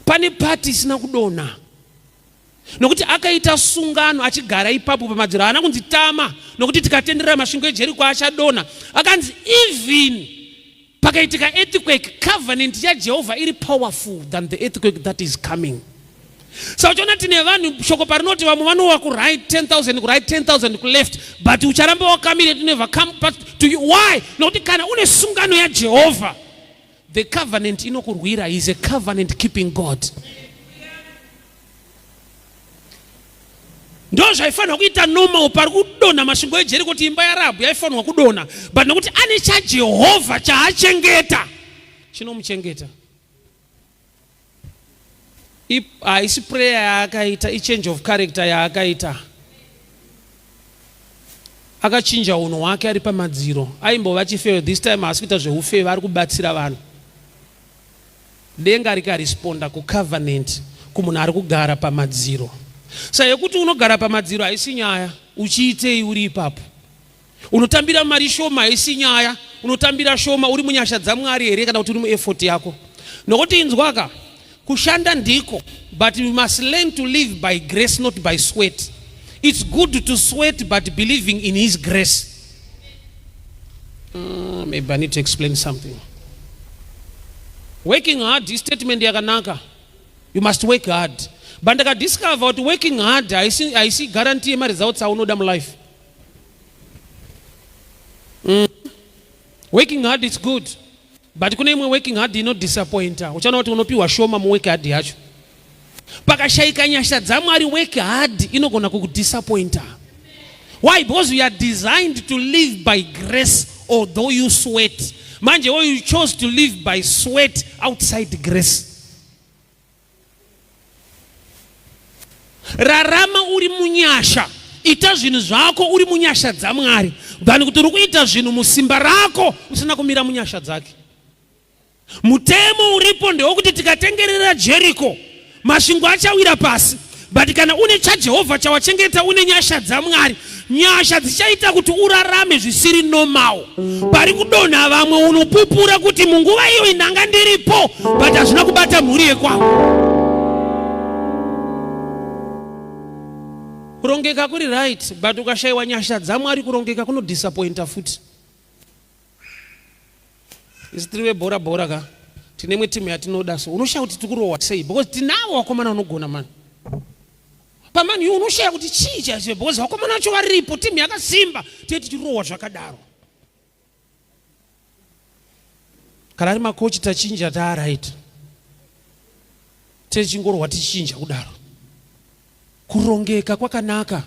Pane pati isina kudonha. Nokuti akaita sungano achigara ipapo pamadziro haana kunzi tama nokuti tikatenderera masvingo eJeriko achadonha. Akanzi even Pakaitika earthquake, covenant yaJehovha iri powerful than the earthquake that is coming. Saka uchiona tine vanhu shoko parinoti vamwe vanowa kuright 10,000 kuright 10,000 kuleft but ucharamba wakamira it never come back to you. Why? Nokuti kana une sungano yaJehovha the covenant inokurwira. He is a covenant keeping God. Ndozvaifanirwa kuita normal pari kudonha masvingo eJeriko kuti imba yaRahabhu yaifanirwa kudonha but nokuti ane chaJehovha chaachengeta chinomuchengeta. Haisi prayer yaakaita, ichange of character yaakaita. Akachinja unhu hwake ari pamadziro. Aimbova chifeve, this time haasi kuita zveufeve, ari kubatsira vanhu. Denga rikaresponda kucovenant kumunhu ari kugara pamadziro. Sa yekuti unogara pamadziro haisi nyaya, uchiitei uri ipapo? Unotambira mari shoma haisi nyaya, unotambira shoma uri munyasha dzaMwari here kana kuti uri mueffort yako? Nokuti inzwaka, kushanda ndiko, but you must learn to live by grace not by sweat. It's good to sweat but believing in his grace. Maybe I need to explain something. Working hard is statement yakanaka. You must work hard. But ndakadiscover kuti working hard haisi guarantee yemaresults aunoda mulife. Working hard is good but kune imwe working hard inodisappointa. Uchaona kuti unopiwa shoma muwork hard yacho. Pakashaika nyasha dzaMwari work hard inogona kukudisappointa. Why? Because you are designed to live by grace although you sweat. Manje wo you chose to live by sweat outside grace. Rarama uri munyasha, ita zvinhu zvako uri munyasha dzaMwari than kuti uri kuita zvinhu musimba rako usina kumira munyasha dzake. Mutemo uripo ndewekuti tikatengerera Jeriko masvingo achawira pasi, but kana une chaJehovha chawachengeta, une nyasha dzaMwari, nyasha dzichaita kuti urarame zvisiri normal. Pari kudonha vamwe unopupura kuti munguva iyo ndanga ndiripo, but hazvina kubata mhuri yekwangu. Kurongeka kuri right, but ukashayiwa nyasha dzaMwari kurongeka kunodisappointa futi. Isu tiri vebhora bhora ka, tine imwe timu yatinoda, so unoshaya kuti tikurohwa sei because tinavo vakomana vanogona mani. Pamani iwe unoshaya kuti chii chaizvo because vakomana vacho varipo, timu yakasimba, tiye tichirohwa zvakadaro. Kana ari makochi tachinja taaright, tichingorohwa tichinja kudaro. Kurongeka kwakanaka,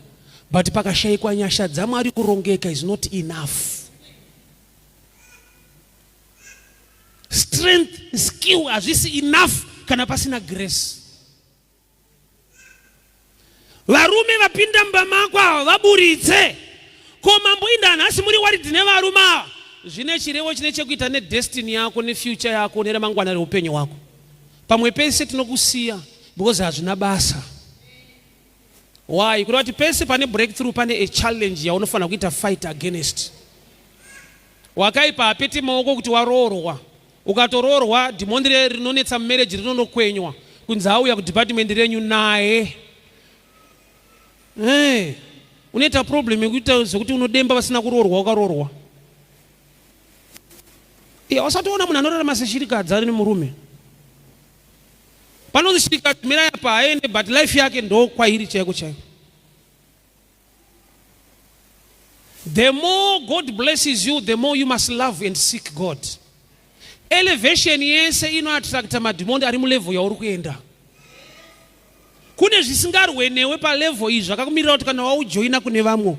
but pakashayikwa nyasha dzaMwari kurongeka is not enough. Strength, skill hazvisi enough kana pasina grace. Varume vapinda mumba mako ava vaburitse. Ko mambo inda nhasi muri worried nevarume ava? Zvine chirevo chine chekuita nedestiny yako, nefuture yako, neramangwana reupenyu hwako. Pamwe pese tinokusiya because hazvina basa. Why? Kureva kuti pese pane breakthrough pane a challenge yaunofanira kuita fight against. Wakaipa hapeti maoko kuti waroorwa. Ukatoroorwa dhimoni rinonetsa mumarriage rinonokwenywa kunzi auya kudepartment renyu naye. Hey, unoita problem yekuita zvekuti unodemba vasina kuroorwa ukaroorwa. Iya wasatoona munhu anorarama seshirikadzi ari nemurume. Panonzi shirikadzi mirai apa haende but life yake ndo kwairi chaiko chaiko. The more God blesses you, the more you must love and seek God. Elevation yese inoattracta madhimoni ari mulevel yauri kuenda. Kune zvisingarwe newe palevel iyi zvakakumirira kuti kana waujoina kune vamwe.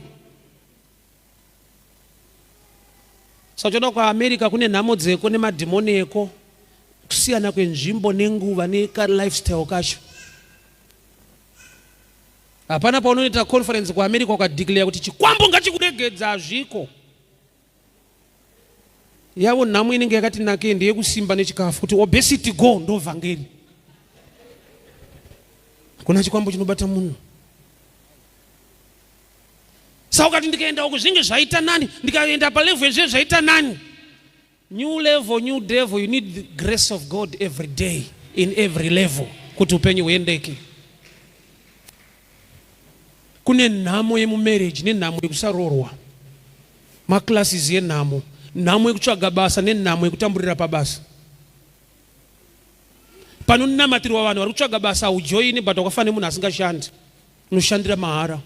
Saka uchiona kuAmerica kune nhamo dzeko nemadhimoni eko, kusiyana kwenzvimbo nenguva nekalifestyle kacho. Hapana paunoita conference kuAmerica ukadeclare kuti chikwambo ngachikuregedza, hazviko. Yavo nhamo inenge yakati nakei ndeyekusimba nechikafu, kuti obesity go ndo vhangeri. Hakuna chikwambo chinobata munhu. Saka ukati ndikaenda uku zvinenge zvaita nani, ndikaenda palevel zvinenge zvaita nani. New level, new devil, you need the grace of God every day in every level kuti upenyu huendeke. Kune nhamo yemumarriage nenhamo yekusaroorwa, maclasses yenhamo, nhamo yekutsvaga basa nenhamo yekutamburira pabasa. Panonamatirwa vanhu vari kutsvaga basa haujoini, but wakafanira nemunhu asingashandi, unoshandira mahara.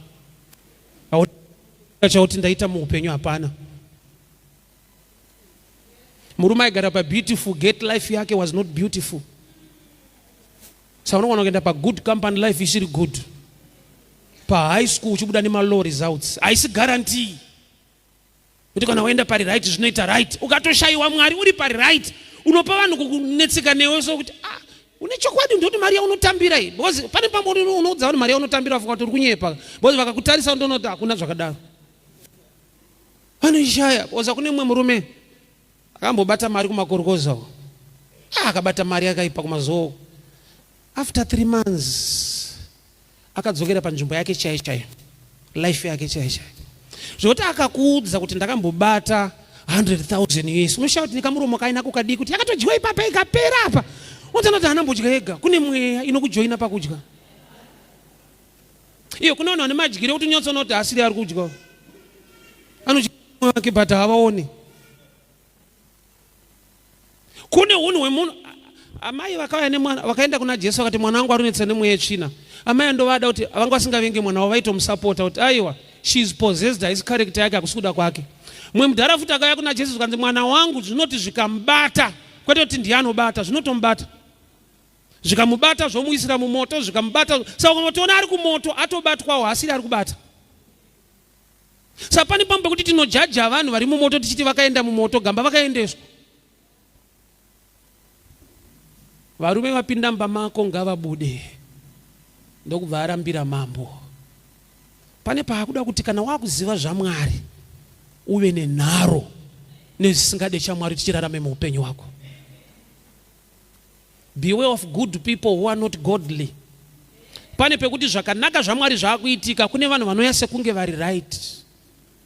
Chauti ndaita muupenyu hapana. Murume aigara pabeautiful gate, life yake was not beautiful. Saka unogona kuenda pagood company, life isiri good. Pahigh school uchibuda nemalow results, haisi guarantee kuti kana waenda pari right zvinoita right. Ukatoshayiwa Mwari uri pari right, unopa vanhu kukunetseka newe so kuti ah, une chokwadi ndoti mari yaunotambira iyi, because pane pamwe unoudza vanhu mari yaunotambira vafunga kuti uri kunyepa, because vakakutarisa unotoona kuti hakuna zvakadaro. Vanoishaya oza. Kune mumwe murume akambobata mari kumakorokoza uko, akabata mari yakaipa kumazuva. After 3 months akadzokera panzvimbo yake chaiyo chaiyo, life yake chaiyo chaiyo, zvekuti akakuudza kuti ndakambobata 100,000 US, unoshaya kuti nekamuromo kainako kadii kuti yakatodyiwa ipapa ikapera apa. Unotoona kuti haanambodya ega, kune mweya inokujoina pakudya iyo. Kune vanhu vane madyiro ekuti unyatsoona kuti asiri ari kudya, anodya wake, but havaoni. Kune unhu hwemunhu. Amai vakauya nemwana, vakaenda kuna Jesu, vakati mwana wangu arunetsa nemweya yetsvina. Amai andovada kuti vanga vasingavenge mwana wavo, vaitomusapota kuti aiwa, she is possessed, haisi character yake, hakusi kuda kwake. Mumwe mudhara futi akauya kuna Jesu zvikanzi mwana wangu zvinoti zvikamubata, kwete kuti ndiye anobata, zvinotomubata. Zvikamubata zvomuisira mumoto, zvikamubata. Saka unotoona ari kumoto atobatwawo, hasiri ari kubata. Saka pane pamwe pekuti tinojaja vanhu vari mumoto tichiti vakaenda mumoto, gamba vakaendeswa. Varume vapinda mumba mako ngavabude. Ndokubva arambira mambo. Pane paakuda kuti kana wakuziva zvaMwari uve nenharo nezvisingade chaMwari tichirarame muupenyu hwako. Beware of good people who are not godly. Pane pekuti zvakanaka zvaMwari zvaakuitika kune vanhu vanouya sekunge vari right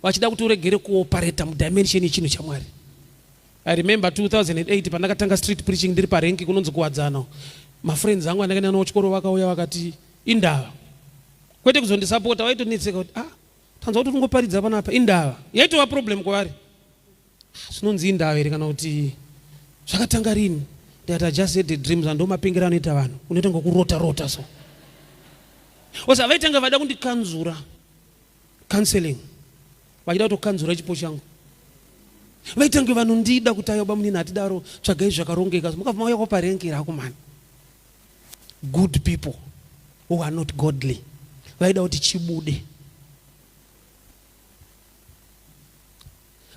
vachida kuti uregere kuoperata mudimension yechinhu chaMwari. I remember 2008 pandakatanga street preaching ndiri parenki kunonzi kuwadzana. Mafriends angu andakaenda nawo chikoro vakauya vakati indava. Kwete kuzondisapota vaitonetseka kuti ah tanzwa kuti ungoparidza panapa indava. Yaitova problem kwavari. Ah, zvinonzi indava here kana kuti zvakatanga rini? Ndikati I just had a dream zvandomapengera anoita vanhu. Unoita ngokurota rota so. Osa vaitanga vada kundikanzura. Counseling. Vachida kutokanzura chipo changu. Vaitange vanondida kuti ayo bamunini hatidaro tsvagai zvakarongeka. Mukabva mauya kwaparengi rako mani. Good people who are not godly. Vaida kuti chibude.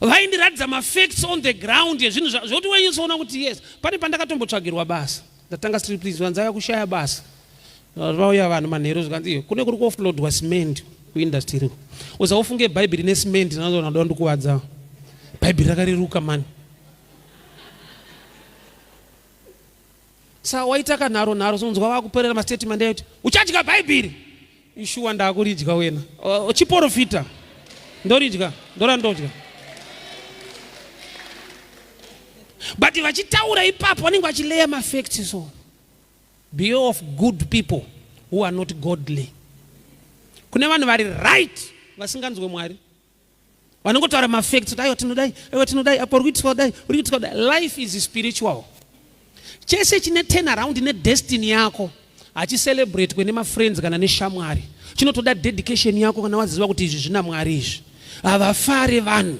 Vaindiratidza mafacts on the ground ezvinhu zvekuti wainyatsoona kuti yes. Pane pandakatombotsvagirwa basa. Ndatanga street please vanzaya kushaya basa. Vauya vanhu manheru zvikanzi iyo kune kuri kuoffloadwa cement kuindustry uko. Usaofunge bhaibheri necement nazo ndoda ndikuvadza. Bhaibheri rakareruka mani. Sa waita kanharo nharo sonzwa vakuperera mastatement ayoti uchadya bhaibheri. Ishuwa ndakuridya wena. Uchiporofita. Ndoridya, ndorandodya. But vachitaura ipapo vanenge vachileya mafacts so. Beware of good people who are not godly. Kune vanhu vari right vasinganzwe Mwari. Vanongotaura mafacts kuti aiwa tinodai, aiwa tinodai, apo uri kuitiswa kudai, uri kuitiswa kudai. Life is spiritual. Chese chine turn around nedestiny yako hachiselebrate nemafriends kana neshamwari. Chinotoda dedication yako kana waziva kuti izvi zvina Mwari izvi. Havafare vanhu.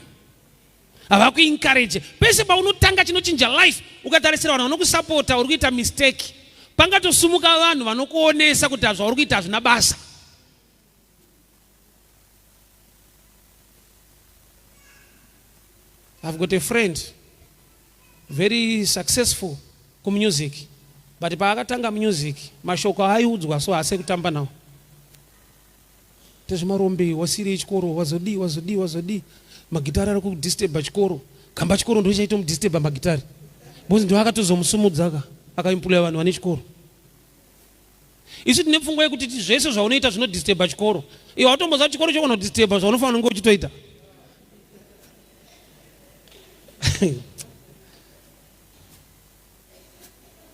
Havakuencourage. Pese paunotanga chinochinja life, ukatarisira vanhu vanokusapota uri kuita mistake. Pangatosumuka vanhu vanokuonesa kuti zvauri kuita hazvina basa. I've got a friend very successful kumusic but paakatanga music mashoko aaiudzwa so haasi ekutamba nawo. Tezvemarombe wasirei chikoro wazodii wazodii wazodii magitari ari kudisturba chikoro kamba chikoro ndo chaitomudisturba magitari because ndo akatozomusumudza ka akaimpuloya vanhu vane chikoro. Isu tine pfungwa yekuti zvese zvaunoita zvinodisturba chikoro. Iwe watomboziva chikoro chogona kudisturba zvaunofanira kunge uchitoita.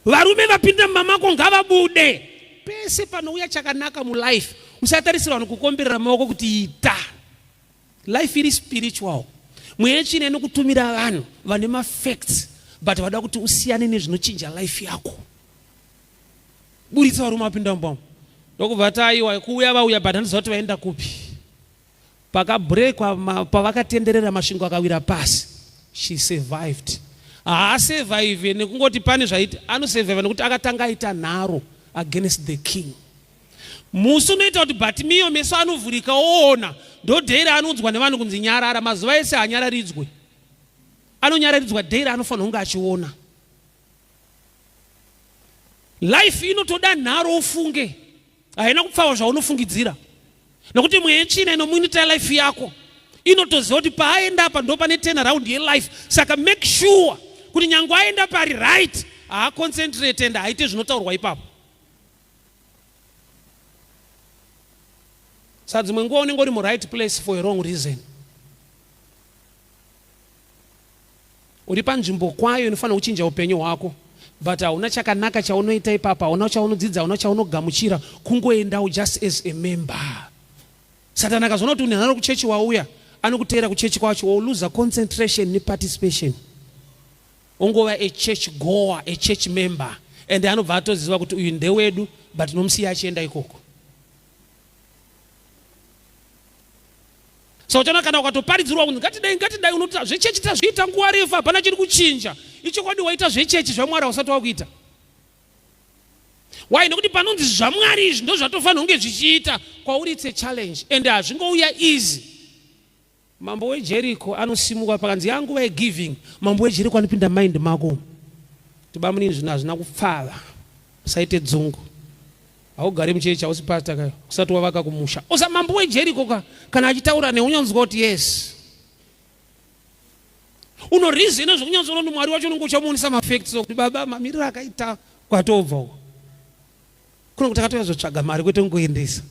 Varume vapinda mumba mako ngavabude. Pese panouya chakanaka mulife usatarisira vanhu kukomberera maoko kuti ita. Life iri spiritual. Mweya yetsvina inokutumira vanhu vane mafacts but vada kuti usiyane nezvinochinja life yako. Buritsa varume vapinda mumba umu. Ndokubva taiwa kuuya vauya but handiziva kuti vaenda kupi. Pakabreakwa pavakatenderera masvingo akawira pasi. She survived. Haasurvive nekungoti pane zvaiti anosurvive nekuti akatanga aita nharo against the king. Musi unoita kuti Bartimeo meso anovhurika oona ndodhei raanoudzwa nevanhu kunzi nyarara. Mazuva ese haanyararidzwe. Anonyararidzwa dhei raanofanira kunge achiona. Life inotoda nharo ufunge. Haina kupfawa zvaunofungidzira. Nokuti mweya yetsvina inomunita life yako inotoziva kuti paaenda apa ndo pane turn around yelife. Saka make sure kuti nyange aenda pari right haaconcentrate and haaite zvinotaurwa ipapo. Saka dzimwe nguva unenge uri muright place for a wrong reason. Uri panzvimbo kwayo inofanira kuchinja upenyu hwako but hauna chakanaka chaunoita ipapa, hauna chaunodzidza, hauna chaunogamuchira, kungoendawo just as a member. Satani akazoona kuti unharo kuchechi wauya, anokuteera kuchechi kwacho, woluza concentration neparticipation. Ongova a church goer, a church member and anobva atoziva kuti uyu ndewedu but nomusiya achienda ikoko. Saka uchaona kana ukatoparidzirwa kunzi ngatidai ngatidai unoti zvechechi tazviita nguva refu hapana chiri kuchinja. Ichokwadi waita zvechechi zvaMwari hausati wakuita. Why? Nekuti panonzi zvaMwari izvi ndozvatofanira kunge zvichiita kwauri, it's a challenge and hazvingouya easy. Mambo weJeriko anosimuka pakanzi yanguva yegiving. Mambo weJeriko anopinda mind mako kuti bamunini zvinhu hazvina kupfava, usaite dzungu, haugare muchechi, hausi pastor kayo, usati wavaka kumusha. Usa mambo weJeriko ka kana achitaura newe unyanzwa kuti yes. Unoreason zvokunyanzwa kuti Mwari wacho unenge uchamuonesa mafacts okuti baba mamiriro akaita kwatobva uko. Kuno kuti akatoyazotsvaga mari kwete kungoendesa.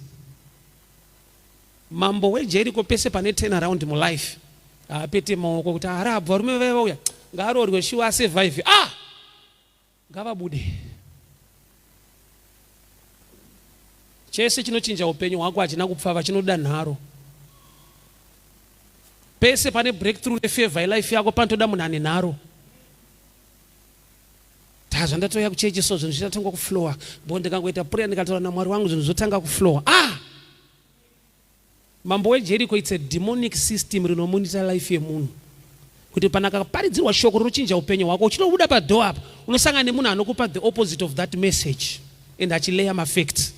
Mambo weJeriko pese pane turn around mulife haapete maoko kuti arabva varume vaya vauya ngaarorwe shuwa asurvive ah ngavabude. Chese chinochinja upenyu hwako hachina kupfava chinoda nharo. Pese pane breakthrough nefavor yelife yako panotoda munhu ane nharo. Tazvandatouya kuchechi so zvinhu zvichatanga kuflowa bo ndikangoita prayer ndikataura namwari wangu zvinhu zvotanga kuflowa ah Mambo weJeriko it's a demonic system rinomonita life yemunhu kuti pana akaparidzirwa shoko rinochinja upenyu hwako uchitobuda padoor apa unosangana nemunhu anokupa the opposite of that message and achileya mafacts.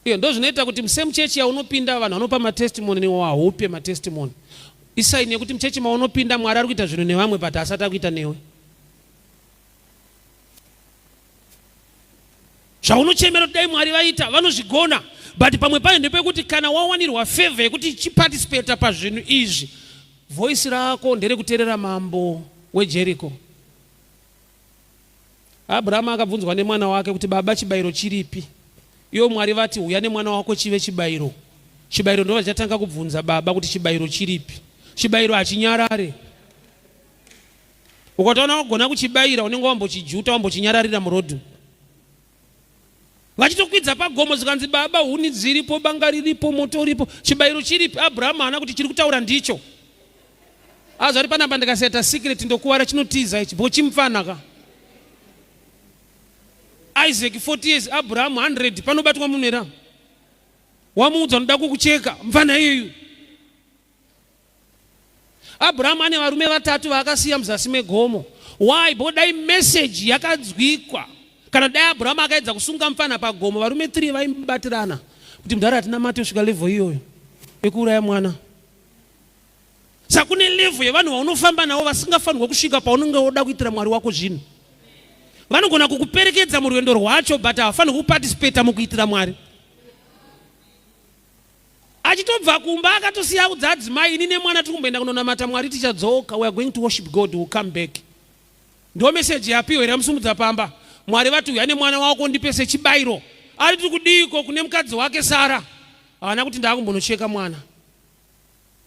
Iyo ndozvinoita kuti musame chechi yaunopinda vanhu vanopa matestimony newe haupe matestimony. Isaini yekuti muchechi maunopinda Mwari ari kuita zvinhu nevamwe but asati akuita newe. Zvaunochemera kuti dai Mwari vaita vanozvigona but pamwe payo ndepekuti kana wawanirwa favor yekuti chiparticipata pazvinhu izvi voice rako nderekuterera mambo weJericho. Abrahama akabvunzwa nemwana wake kuti baba chibayiro chiripi? Ivo Mwari vati huya nemwana wako chive chibayiro. Chibayiro ndova chatanga kubvunza baba kuti chibayiro chiripi. Chibayiro hachinyarare. Ukatoona wagona kuchibayira unenge wambochijuta wambochinyararira murodhi. Vachitokwidza pagomo zvikanzi baba huni dziripo, banga riripo, moto uripo, chibayiro chiripi? Abrahama haana kuti chiri kutaura ndicho. Azvari panapa ndikaseta secret ndokuvara chinotiza ichi bo chimupfana ka. Isaac 40 years, Abraham 100 panobatwa munhu here? Wamuudza unoda kukucheka mupfana iyeyu. Abraham ane varume vatatu vaakasiya muzasi megomo. Why? Because dai message yakanzwikwa kana dai Abraham akaedza kusunga mupfana pagomo varume 3 vaimubatirana kuti mudhara hatina mate kusvika level iyoyo yekuuraya mwana. Saka kune level yevanhu vaunofamba navo vasingafanirwe kusvika paunenge woda kuitira Mwari wako zvinhu. Vanogona kukuperekedza murwendo rwacho but havafanirwi kuparticipata mukuitira Mwari. Achitobva kumba akatosiya audza adzimai ini nemwana tiri kumboenda kunonamata Mwari tichadzoka we are going to worship God we'll come back. Ndo message yapiwa here yamusumudza pamba. Mwari vati uya nemwana wako ndipe sechibairo. Ari tiri kudiiko kune mukadzi wake Sara. Haana kuti ndakumbonocheka mwana.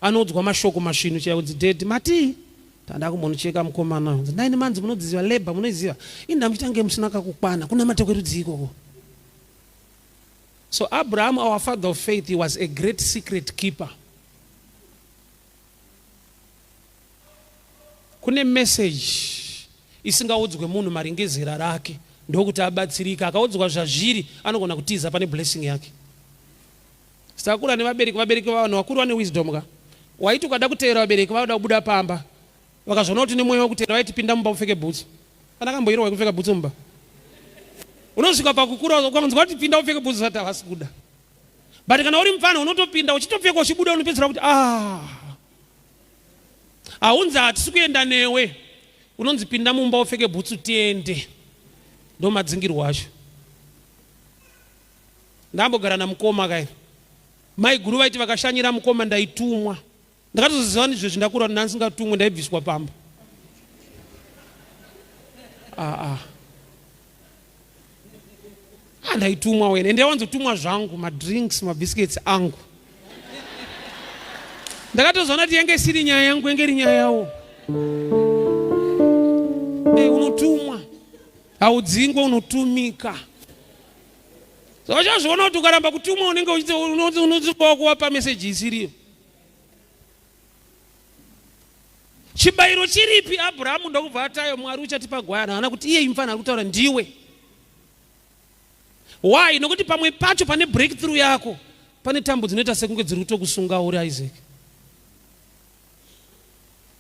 Anoudzwa mashoko masvinu chaiwo kunzi daddy matii tanda kumbonocheka mukomana uyu. Ndaini manzi munodziziva labor munoiziva. Ini ndamuchitange musina kakukwana kunamata kwerudzii ikoko. So Abraham our father of faith he was a great secret keeper. Kune message isingaudzwe munhu maringe zera rake ndokuti abatsirika. Akaudzwa zvazviri anogona kutiza pane blessing yake. Sakura nevabereki vabereki vavanhu vakuru vane wisdom ka. Waiti ukada kuteera vabereki vauda kubuda pamba vakazviona kuti nemweya wekutera vaiti pinda mumba upfeke bhutsu. Kana kamboirwa wekupfeka bhutsu mumba. Unosvika pakukura ukanzwa kuti pinda upfeke bhutsu zati havasi kuda. But kana uri mupfana unotopinda uchitopfeka uchibuda unopedzera kuti ah. Haunzi hatisi kuenda newe. Unonzi pinda mumba upfeke bhutsu tiende. Ndomadzingirwo acho. Ndambogara namukoma kai. Maiguru vaiti vakashanyira mukoma ndaitumwa. Ndakatozoziva izvezvi ndakura kuti ndandisingatumwe ndaibviswa pamba. Ah ah. Ah ndaitumwa wena. Ende wanzotumwa zvangu madrinks, mabiscuits angu. Ndakatozoona kuti yange isiri nyaya yangu, yange iri nyaya yawo. Eh, unotumwa. Haudzingwe unotumika. Saka uchazviona kuti ukaramba kutumwa unenge uchiti kuwapa meseji isiriyo. Chibayiro chiripi? Abrahamu ndokubva atayo Mwari uchatipa gwayana. Haana kuti iye imfana ari kutaura ndiwe. Why? Nokuti pamwe pacho pane breakthrough yako. Pane tambo dzinoita sekunge dziri kutokusunga uri Isaac.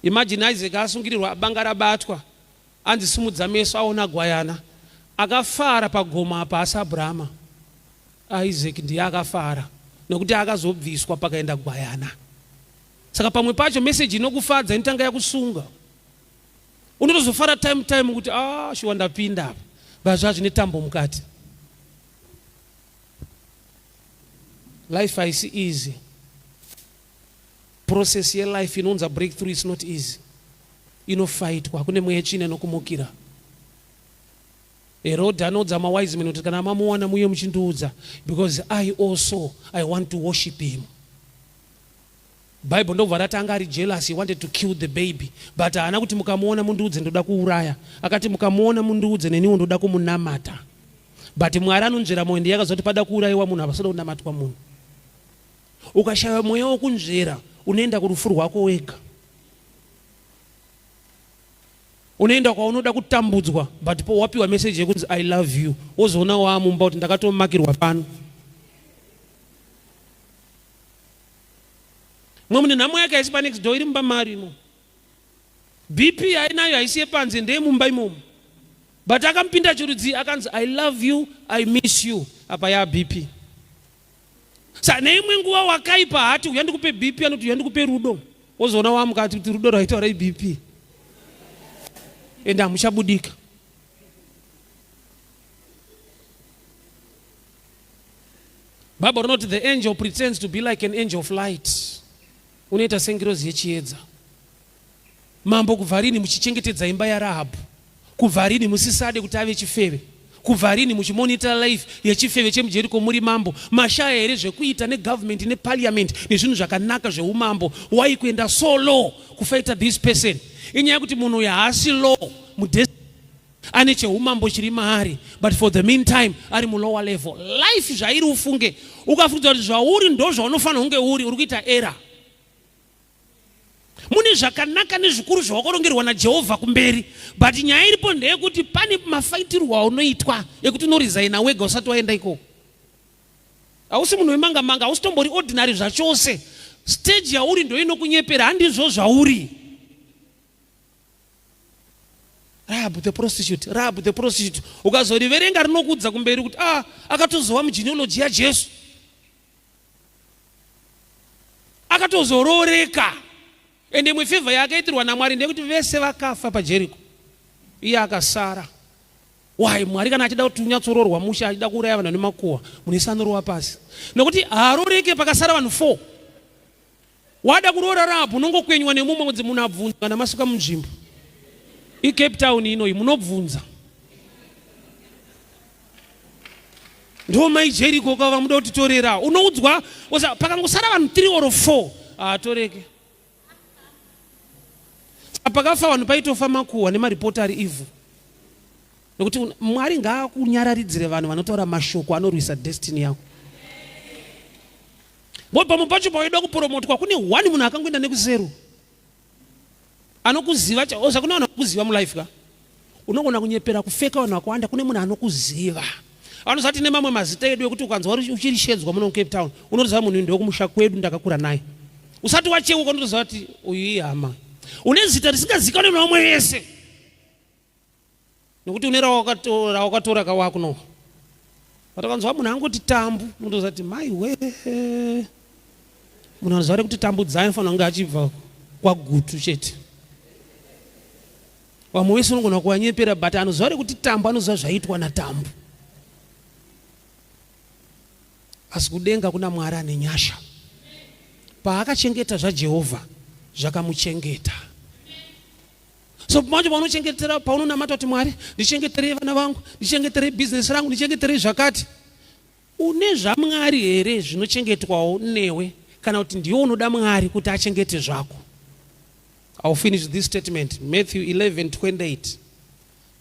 Imagine Isaac asungirirwa banga rabatwa anzi simudza meso aona gwayana. Akafara pagomo apa asi Abrahama. Isaac ndiye akafara nekuti akazobviswa pakaenda gwayana. Saka pamwe pacho message inokufadza inotanga yakusunga. Unotozofara time time kuti ah shuwa ndapinda apa. But zvazvine tambo mukati. Life haisi easy. Process yelife inounza breakthrough is not easy. Inofaitwa, kune mweya tsvina inokumukira. Herod anoudza mawise men kuti kana mamuwana muye muchindiudza because I also I want to worship him. Bible ndobva rati anga ari jealous, he wanted to kill the baby but haana kuti mukamuona mundiudze ndoda kuuraya. Akati mukamuona mundiudze neniwo ndoda kumunamata. But Mwari anonzvera moyo ndiye akazoti pada kuurayiwa munhu hapasada kunamatwa munhu. Ukashaya mweya wokunzvera unoenda kurufu rwako wega. Unoenda kwaunoda kutambudzwa but po wapiwa message yekunzi I love you wozoona waamumba kuti ndakatomakirwa pano. Mwe mune nhamo yake haisi panext door iri mumba maari imo. BP yainayo haisi yepanze ndeyemumba imomo. But akamupinda chirudzii akanzi I love you, I miss you. Apa yaa BP. Sa neimwe nguva wakaipa hati uya ndikupe BP anoti uya ndikupe rudo. Wozoona wamukati kuti rudo rwaitaura iBP. Ende hamuchabudika. Bible rinoti the angel pretends to be like an angel of light. Unoita sengirozi yechiedza. Mambo kubva rini muchichengetedza imba yaRahabhu? Kubva rini musisade kuti ave chifeve? Kubva rini muchimonita life yechifeve chemuJeriko muri mambo? Mashaya here zvekuita negovernment neparliament nezvinhu zvakanaka zveumambo? Why kuenda so low kufighta this person? Inyaya yekuti munhu uyu haasi low mudestinry ane cheumambo chiri maari but for the meantime ari mulower level. Life zvairi ufunge ukafunga kuti zvauri ndozvaunofanira kunge uri, uri kuita error. Mune zvakanaka nezvikuru zvawakarongerwa naJehovha kumberi, but nyaya iripo ndeyekuti pane mafaitirwo aunoitwa ekuti unorizaina wega usati waenda ikoko. Hausi munhu wemanga manga, hausi tombori ordinary zvachose. Stage yauri ndoinokunyepera, handizvo zvauri. Rahab the prostitute, Rahab the prostitute. Ukazoriverenga rinokuudza kumberi kuti ah, akatozova mugenealogy yaJesu. Akatozorooreka. Ende imwe favor yaakaitirwa naMwari ndeyekuti vese vakafa paJeriko. Iye akasara. Why Mwari kana achida kuti unyatsoroorwa mushe achida kuuraya vanhu nemakuhwa, munhu ese anorova pasi. Nokuti haaroreke pakasara vanhu 4. Wada kuroora Rahabhu unongokwenywa nemumwe kunzi munhu abvunza kana masvika munzvimbo. ICape Town inoyi munobvunza. Ndo mai Jericho ka vamuda kutitorera. Unoudzwa pakangosara vanhu 3 or 4 haatoreke. Pakafa vanhu paitofa makuhwa nemaripoti ari evil. Nokuti Mwari ngaakunyararidzire vanhu vanotaura mashoko anorwisa destiny yako. Bo pamwe pacho pawaida kupromotwa kune one munhu akangoenda nekuzeru anokuziva oza kune vanhu vanokuziva mulife ka unogona kunyepera kufeka vanhu vakawanda kune munhu anokuziva anozati nemamwe mazita edu ekuti ukanzwa uchirishedzwa muno mucape town unotoziva munhu uyu ndewekumusha kwedu ndakakura naye usati wacheuka unotoziva kuti uyu ihama une zita risingazikanwe nevamwe vese Nokuti une rawakatora ka wakuno. Patakanzwa munhu angoti tambu, unotoziva kuti mai we. Munhu anoziva rekuti tambudzai anofanira kunge achibva kwaGutu chete. Vamwe vese unogona kuvanyepera but anoziva rekuti tambu anoziva zvaiitwa natambu. Asi kudenga kuna Mwari ane nyasha. Paakachengeta zvaJehovha zvakamuchengeta. So manje paunochengetera paunonamata kuti Mwari ndichengeterei vana vangu, ndichengeterei business rangu, ndichengeterei zvakati. Une zvaMwari here zvinochengetwawo newe kana kuti ndiwe unoda Mwari kuti achengete zvako? I'll finish this statement. Matthew 11:28.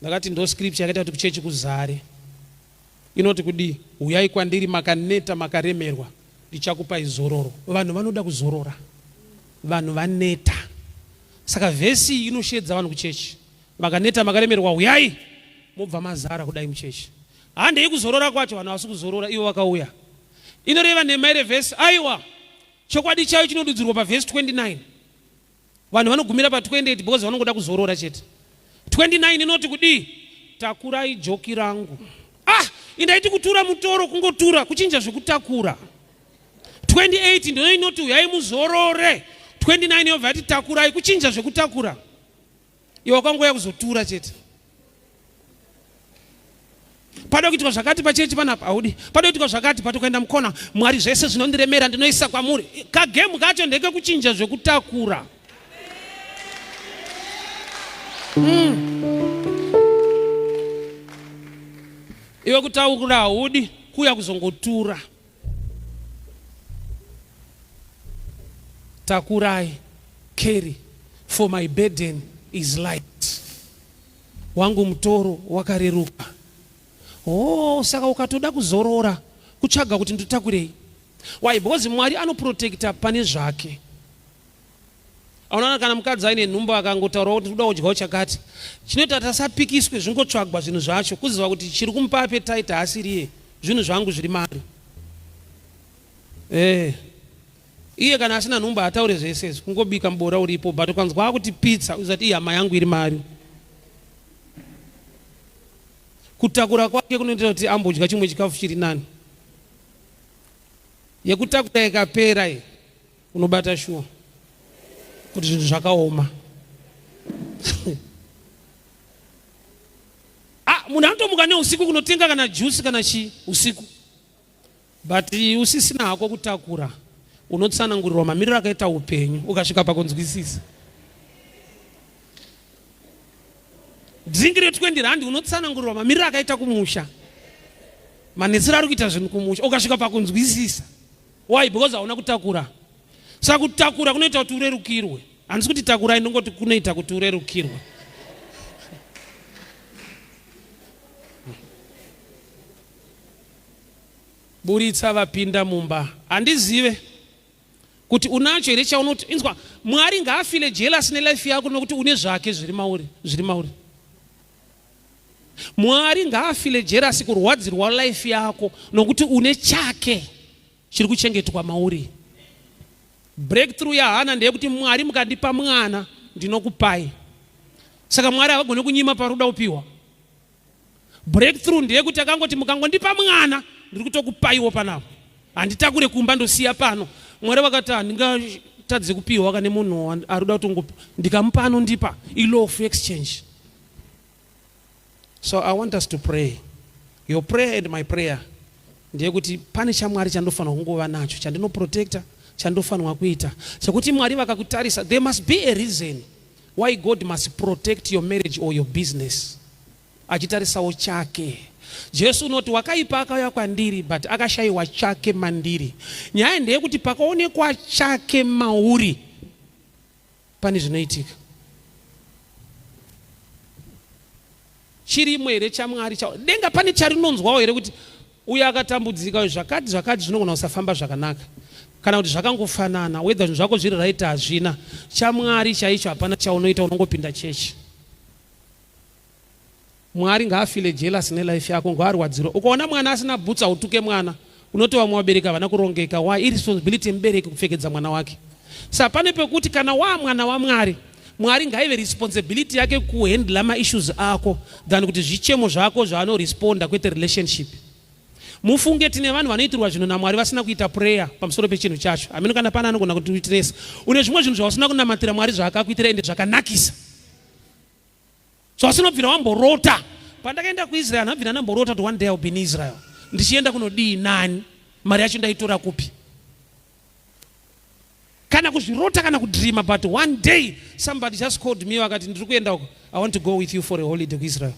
Ndakati ndo scripture yakaita kuti kuchechi kuzare. Inoti kudii? Huyai kwandiri makaneta makaremerwa, ndichakupai zororo. Vanhu vanoda kuzorora. Vanhu vaneta. Saka vhesi iyi inosheedza vanhu kuchechi. Makaneta makaremerwa huyai mobva mazara kudai muchechi. Handei kuzorora kwacho vanhu havasi kuzorora ivo vakauya. Inoreva nhema here vhesi? Aiwa, chokwadi chayo chinodudzirwa pavhesi 29. Vanhu vanogumira pa 28 because vanongoda kuzorora chete. 29 inoti kudii? Takurai joki rangu. Ah, indaiti kutura mutoro kungotura, kuchinja zvekutakura. 28 ndiyo inoti uyai muzorore. 29 yobva yati takurai, kuchinja zvekutakura. Iwe wakangouya kuzotura chete. Pada kuitwa zvakati pachechi panapa haudi. Pada kuitwa zvakati but ukaenda mukona, Mwari zvese zvinondiremera ndinoisa kwamuri. Kagemu kacho ndekekuchinja zvekutakura. Iwe kutaura haudi, kuuya kuzongotura. Takurai, carry, for my burden is light. Wangu mutoro wakareruka. Oh, saka ukatoda kuzorora kutsvaga kuti ndotakurei. Why? Because Mwari anoprotecta pane zvake. Unoona kana mukadzi aine nhumbu akangotaurawo kuti kuda kudyawo chakati, chinoita kuti asapikiswe zvingotsvagwa zvinhu zvacho, kuziva kuti chiri kumupa appetite haasiriye, zvinhu zvangu zviri mari. Eh. Iye kana asina nhumbu haataure zvese izvi, kungobika muboora uripo, but ukanzwa akuti pizza uziva kuti ihama yangu iri mari. Kutakura kwake kunoita kuti ambodya chimwe chikafu chiri nani. Yekutakura ikapera iyi unobata shuwa kuti zvinhu zvakaoma. Ah, munhu anotomuka neusiku kunotenga kana juice kana chii usiku, but usisina hako kutakura, unotsanangurirwa mamiriro akaita upenyu ukasvika pakunzwisisa. Drink re 20 rand unotsanangurirwa mamiriro akaita kumusha, manetsero ari kuita zvinhu kumusha, ukasvika pakunzwisisa. Why? Because hauna kutakura. Saka kutakura kunoita kuti urerukirwe. Handisi kuti takurai, ndongoti kunoita kuti urerukirwe. Buritsa vapinda mumba. Handizive kuti unacho here chaunoti inzwa Mwari ngaafile jealous nelife yako nokuti une zvake zviri mauri, zviri mauri. Mwari ngaafile jerasi kurwadzirwa life yako nokuti une chake chiri kuchengetwa mauri. Breakthrough yaHana ndeyekuti Mwari mukandipa mwana ndinokupai. Saka Mwari havagone kunyima pari kuda kupiwa. Breakthrough ndeyekuti akangoti mukangondipa mwana ndiri kutokupaiwo panapa. Handitakure kumba ndosiya pano. Mwari vakati handingatadze kupiwa kane munhu ari kuda kutongopa ndikamupa anondipa. Ilaw of exchange. So I want us to pray. Your prayer and my prayer ndeyekuti pane chaMwari chandofanirwa kungova nacho, chandinoprotecta, chandofanirwa kuita, chekuti Mwari vakakutarisa, there must be a reason why God must protect your marriage or your business, achitarisawo chake. Jesu unoti wakaipa akauya kwandiri but akashayiwa chake mandiri. Nyaya ndeyekuti pakaonekwa chake mauri pane zvinoitika. Chirimo here chaMwari cha denga pane charinonzwawo here kuti uyo akatambudzika uyu zvakati zvakati zvinogona kusafamba zvakanaka kana kuti zvakangofanana whether zvinhu zvako zviri right hazvina chaMwari chaicho hapana chaunoita unongopinda chechi. Mwari ngaafile jealous nelife yako ngaarwadzirwe. Ukaona mwana asina boots hautuke mwana. Unoti vamwe vabereki havana kurongeka. Why? Irresponsibility yemubereki kupfekedza mwana wake. Sa pane pekuti kana waa mwana waMwari, Mwari ngaive responsibility yake kuhandler maissues ako than kuti zvichemo zvako zvaanoresponda kwete relationship. Mufunge tine vanhu vanoitirwa zvinhu naMwari vasina kuita prayer pamusoro pechinhu chacho. Hameno kana pane anogona kutiwitinesa. Une zvimwe zvinhu zvausina kunamatira Mwari zvaakakuitira ende zvakanakisa. Zvasinobvira wamborota. Pandakaenda kuIsrael handabvira ndamborota kuti one day I'll be in Israel. Ndichienda kunodii nani? Mari yacho ndaitora kupi? Kana kuzvirota kana kudreama but one day somebody just called me vakati ndiri kuenda uko. I want to go with you for a holiday kuIsrael.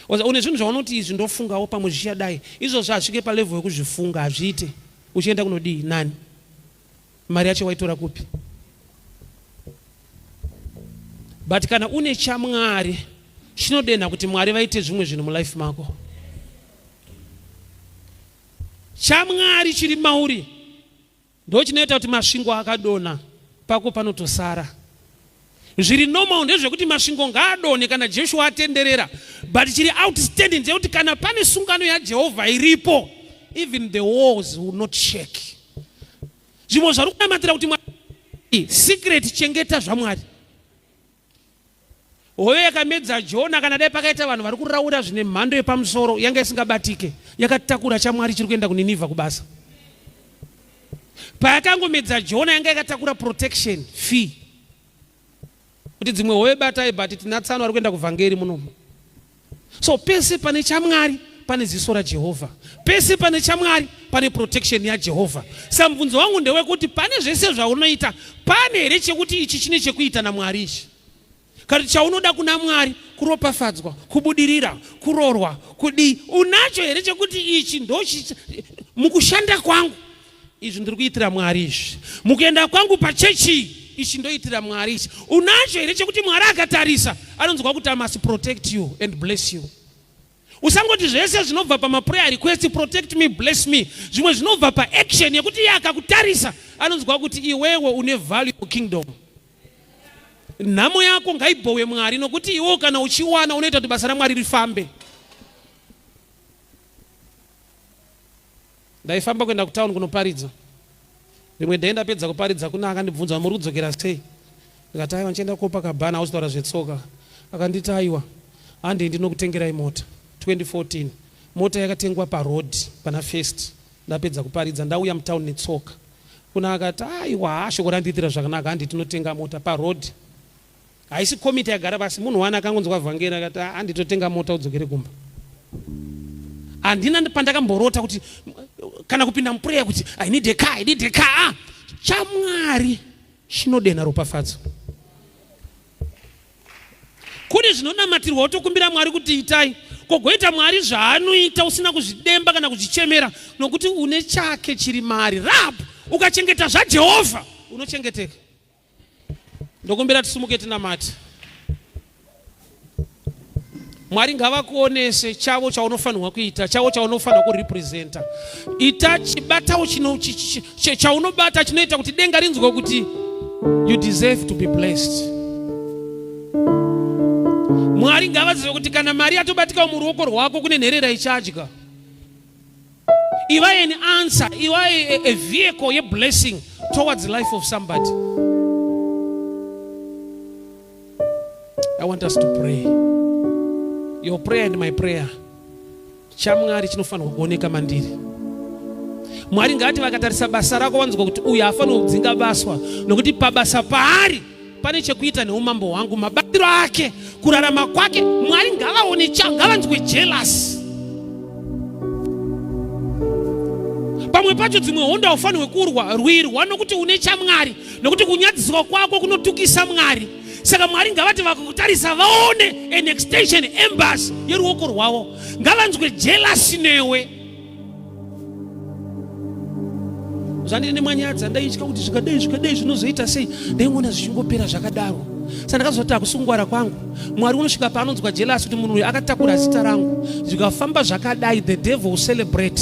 Une zvinhu zvaunoti izvi ndofungawo pamwe zvichadai. Izvozvo hazvisvike palevel yekuzvifunga hazviite. Uchienda kunodii nani? Mari yacho waitora kupi? But kana une chaMwari chinodenha kuti Mwari vaite zvimwe zvinhu mulife mako. ChaMwari chiri mauri ndo chinoita kuti masvingo akadonha pako panotosara. Zviri normal ndezvekuti masvingo ngaadonhe kana Joshua atenderera, but chiri outstanding ndechekuti kana pane sungano yaJehovha iripo. Even the walls will not shake. Zvimwe zvari kunamatira kuti Mwari secret chengeta zvaMwari. Hoyo yakamedza Jona kana dai pakaita vanhu vari kuraura zvine mhando yepamusoro yanga isingabatike yakatakura chaMwari chiri kuenda kuNinivha kubasa. Payakangomedza Jona yanga yakatakura protection fee kuti dzimwe hove batai but tina tsano ari kuenda kuvhangeri munomu. So pese pane chaMwari pane ziso raJehovha, pese pane chaMwari pane protection yaJehovha. Sa mubvunzo wangu ndewekuti pane zvese zvaunoita pane here chekuti ichi chine chekuita naMwari ichi? Kana chaunoda kuna Mwari kuropafadzwa, kubudirira, kurorwa, kudii, unacho here chekuti ichi ndochi mukushanda kwangu izvi ndiri kuitira Mwari izvi, mukuenda kwangu pachechi ichi ndoitira Mwari ichi. Unacho here chekuti Mwari akatarisa anonzwa kuti I must protect you and bless you? Usangoti zvese zvinobva pamaprayer request, protect me, bless me. Zvimwe zvinobva paaction yekuti iye akakutarisa anonzwa kuti iwewe une value mukingdom. Nhamo yako ngaibhowe Mwari nokuti iwewe kana uchiwana unoita kuti basa raMwari rifambe. Ndaifamba kuenda kutown kunoparidza. Rimwe day ndapedza kuparidza kune akandibvunza muri kudzokera sei? Ndikati aiwa ndichienda kopa kabhana auzotaura zvetsoka. Akanditi aiwa handei ndinokutengerai mota. 2014 mota yakatengwa paroad pana first ndapedza kuparidza ndauya mutown netsoka. Kuna akati aiwa shoko randiitira zvakanaka handei tinotenga mota paroad. Haisi komiti yagara pasi munhu wani akangonzwa vhangeri akati ah, handitotenga mota udzokere kumba. Handina pandakamborota kuti kana kupinda muprayer kuti I need a car, I need a car. Ah, chaMwari chinodenha ropafadzo. Kune zvinonamatirwa wotokumbira Mwari kuti itai kogoita Mwari zvaanoita usina kuzvidemba kana kuzvichemera nokuti une chake chiri mari. Rab ukachengeta zvaJehovha unochengeteka. Ndokumbira tisumuke tinamate. Mwari ngavakuonese chavo chaunofanirwa kuita, chavo chaunofanirwa kurepresenta. Ita chibatawo chino chaunobata chinoita kuti denga rinzwe kuti you deserve to be blessed. Mwari ngavazive kuti kana mari yatobatika muruoko rwako kune nherera ichadya. Ivai an answer, ivai a vehicle yeblessing towards the life of somebody. I want us to pray. Your prayer and my prayer. ChaMwari chinofanirwa kuoneka mandiri. Mwari ngaati vakatarisa basa rako vanzwa kuti uyu haafanirwi kudzinga baswa nokuti pabasa paari pane chekuita neumambo hwangu, mabatiro ake, kurarama kwake. Mwari ngavaone cha ngavanzwe jealous. Pamwe pacho dzimwe hondo haufanirwe kurwa, rwirwa nokuti une chaMwari, nokuti kunyadziswa kwako kunotukisa Mwari. Saka Mwari ngavati vakakutarisa vaone an extension embassy yeruoko rwavo, ngavanzwe jealous newe. Zvandiri nemanyadza ndaitya kuti zvikadai zvikadai zvinozoita sei, ndaingoona zvichingopera zvakadaro. Saka ndakazoti akusungwara kwangu, Mwari unosvika paanonzwa jealous kuti munhu uyu akatakura zita rangu, zvikafamba zvakadai the devil will celebrate.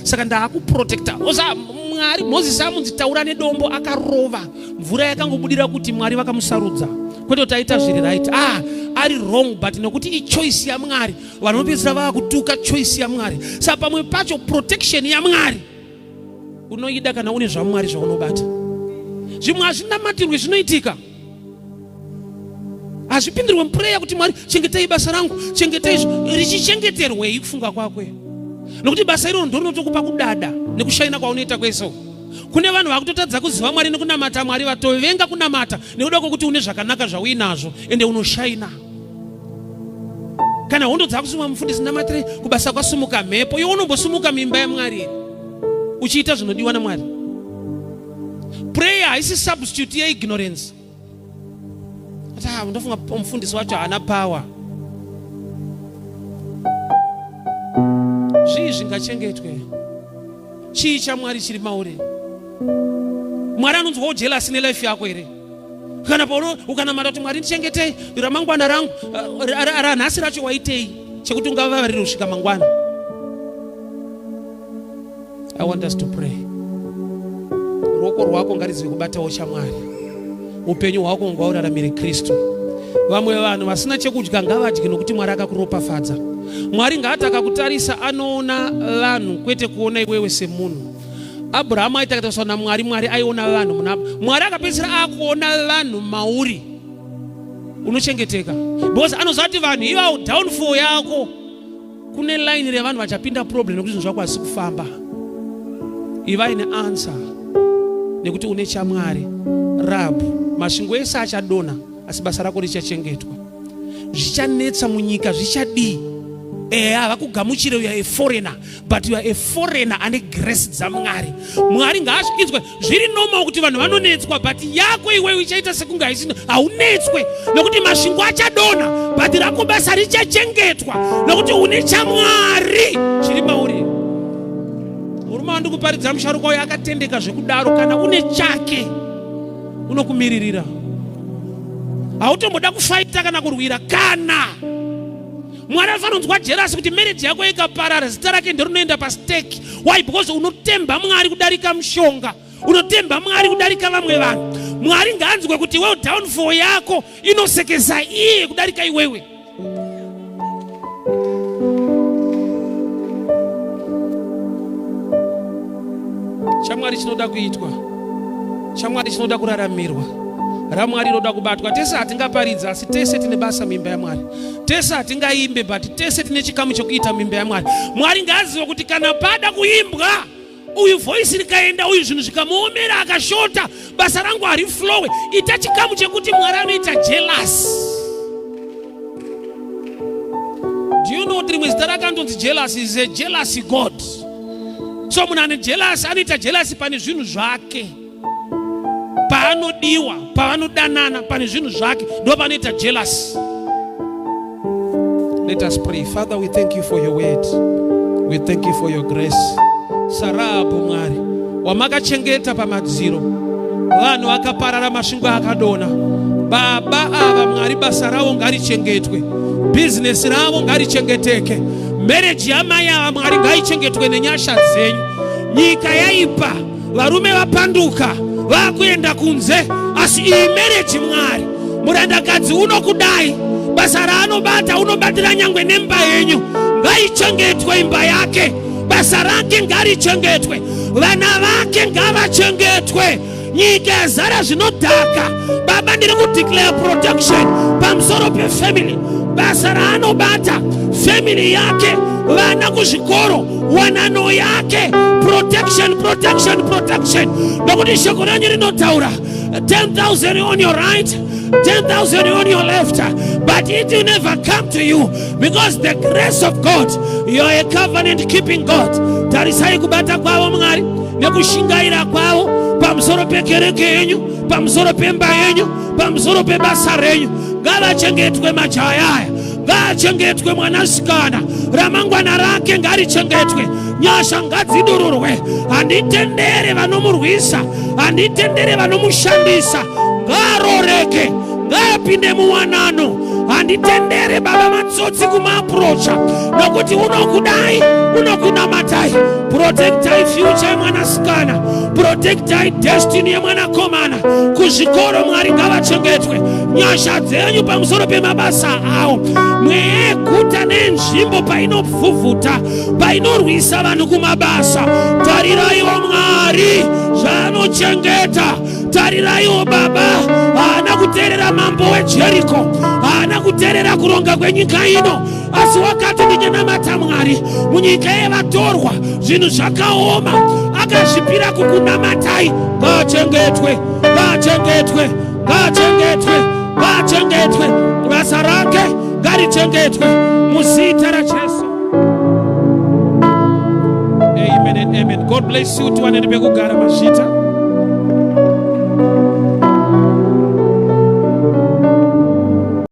Saka ndaakuprotecta. Oza Mwari Moses amunzi taura nedombo akarova mvura yakangobudira kuti Mwari vakamusarudza, kwete kuti aita zviri right. Ah, ari wrong but nekuti ichoice yaMwari vanhu vanopedzisira vava kutuka choice yaMwari. Saka pamwe pacho protection yaMwari unoida kana une zvaMwari zvaunobata. Zvimwe hazvinamatirwi, zvinoitika, hazvipindirwe muprayer kuti Mwari chengetai basa rangu, chengetai izvo. Richichengeterwei kufunga kwakwe? Nokuti basa iroro ndorinotokupa kudada nekushaina kwaunoita kwese. Kune vanhu vakutotadza kuziva Mwari nekunamata Mwari, vatovenga kunamata nekuda kwekuti une zvakanaka zvauinazvo ende unoshaina. Kana hondo dzakusumuka, mufundisi namatire kubasa kwasumuka mhepo, iwe unombosumuka mimba yaMwari here uchiita zvinodiwa naMwari? Prayer haisi substitute yeignorance. Ah, ndofunga mufundisi wacho haana power. Zvii zvingachengetwe? Chii chaMwari chiri mauri? Mwari anonzwawo jealous nelife yako here? Kana pauno ukanamata kuti Mwari ndichengetei ramangwana rangu, ranhasi racho waitei chekuti ungavavarire kusvika mangwana? I want us to pray. Ruoko rwako ngarizive kubatawo chaMwari. Upenyu hwako ngauraramire Kristu. Vamwe vanhu vasina chekudya ngavadye nokuti Mwari akakuropafadza. Mwari ngaati akakutarisa anoona vanhu kwete kuona iwewe semunhu. Abrahamu aiti akatariswa naMwari, Mwari aiona vanhu muna Mwari akapedzisira akuona vanhu mauri. Unochengeteka because anoziva kuti vanhu ivavo downfall yako kune line revanhu vachapinda problem nekuti zvinhu zvako hazisi kufamba. Ivai neanswer nekuti une chaMwari. Rabu masvingo ese achadonha asi basa rako richachengetwa. Zvichanetsa munyika zvichadii? Eya, havakugamuchire, you are a foreigner, but you are a foreigner ane grace dzaMwari. Mwari ngaazviinzwe. Zviri normal kuti vanhu vanonetswa, but yako iwewe ichaita sekunge haisina. Haunetswe nekuti masvingo achadonha, but rako basa richachengetwa nekuti une chaMwari chiri mauri. Murume wandiri kuparidza musharuka uyo akatendeka zvekudaro, kana une chake unokumiririra, hautomboda kufaita kana kurwira. Kana Mwari anofanira kunzwa jerasi kuti marriage yako ikaparara, zita rake ndorinoenda pastake. Why? Because unotemba Mwari kudarika mushonga, unotemba Mwari kudarika vamwe vanhu. Mwari ngaanzwe kuti iwewe downfall yako inosekesa iye kudarika iwewe. Chamwari chinoda kuitwa, chamwari chinoda kuraramirwa, raMwari rinoda kubatwa. Tese hatingaparidza, asi tese tine basa muimba yaMwari. Tese hatingaimbe, but tese tine chikamu chokuita muimba yaMwari. Mwari ngaazive kuti kana pada kuimbwa, uyu voice rikaenda, uyu zvinhu zvikamuomera, akashota, basa rangu hariflowe. Ita chikamu chekuti Mwari anoita jealous. Do you know kuti rimwe zita rake anonzi jealous? Is a jealousy God. So munhu ane jealous anoita jealous pane zvinhu zvake, paanodiwa, paanodanana, pane zvinhu zvake, ndo panoita jealous. Let us pray. Father, we thank you for your word. We thank you for your grace. Sarabu Mwari wamakachengeta pamadziro, vanhu vakaparara, masvingo akadona. Baba ava Mwari, basa ravo ngarichengetwe, bhizinesi ravo ngarichengeteke, marriage yamai ava Mwari ngaichengetwe nenyasha dzenyu. Nyika yaipa, varume vapanduka, vakuenda kunze, asi iyi marriage Mwari, murandakadzi unokudai, basa raanobata unobatira nyangwe nemba yenyu, ngaichengetwe imba yake, basa rake ngarichengetwe, vana vake ngavachengetwe. Nyika yazara zvinodhaka. Baba, ndiri kudeclare protection pamusoro pefamily, basa raanobata, family yake, vana kuzvikoro, wanano yake. Protection, protection, protection, nokuti shoko renyu rinotaura 10,000 on your right, 10,000 on your left, but it will never come to you, because the grace of God, you are a covenant keeping God. Tarisai kubata kwavo Mwari nekushingaira kwavo pamusoro pekereke yenyu, pamusoro pemba yenyu, pamusoro pebasa renyu. Ngavachengetwe majaya aya, ngaachengetwe mwanasikana, ramangwana rake ngarichengetwe, nyasha ngadzidururwe. Handitendere vanomurwisa, handitendere vanomushandisa, ngaaroreke, ngaapinde muwanano. Handitendere baba matsotsi kumaaprocha, nokuti unokudai, unokunamatai. Protectai future yemwanasikana, protectai destiny yemwanakomana. Kuzvikoro Mwari ngavachengetwe, nyasha dzenyu pamusoro pemabasa awo. Mweya yeguta nenzvimbo painobvuvhuta, painorwisa vanhu kumabasa, tariraiwo Mwari zvaanochengeta. Tariraiwo baba, haana kuteerera mambo weJeriko, haana kuteerera kuronga kwenyika ino, asi wakati ndichanamata Mwari munyika yevatorwa, zvinhu zvakaoma, akazvipira kukunamatai. Ngaachengetwe, ngaachengetwe, ngaachengetwe, ngaachengetwe, basa rake ngarichengetwe muzita raJesu. Amen and amen. God bless you. Tiwane pekugara, mazvita.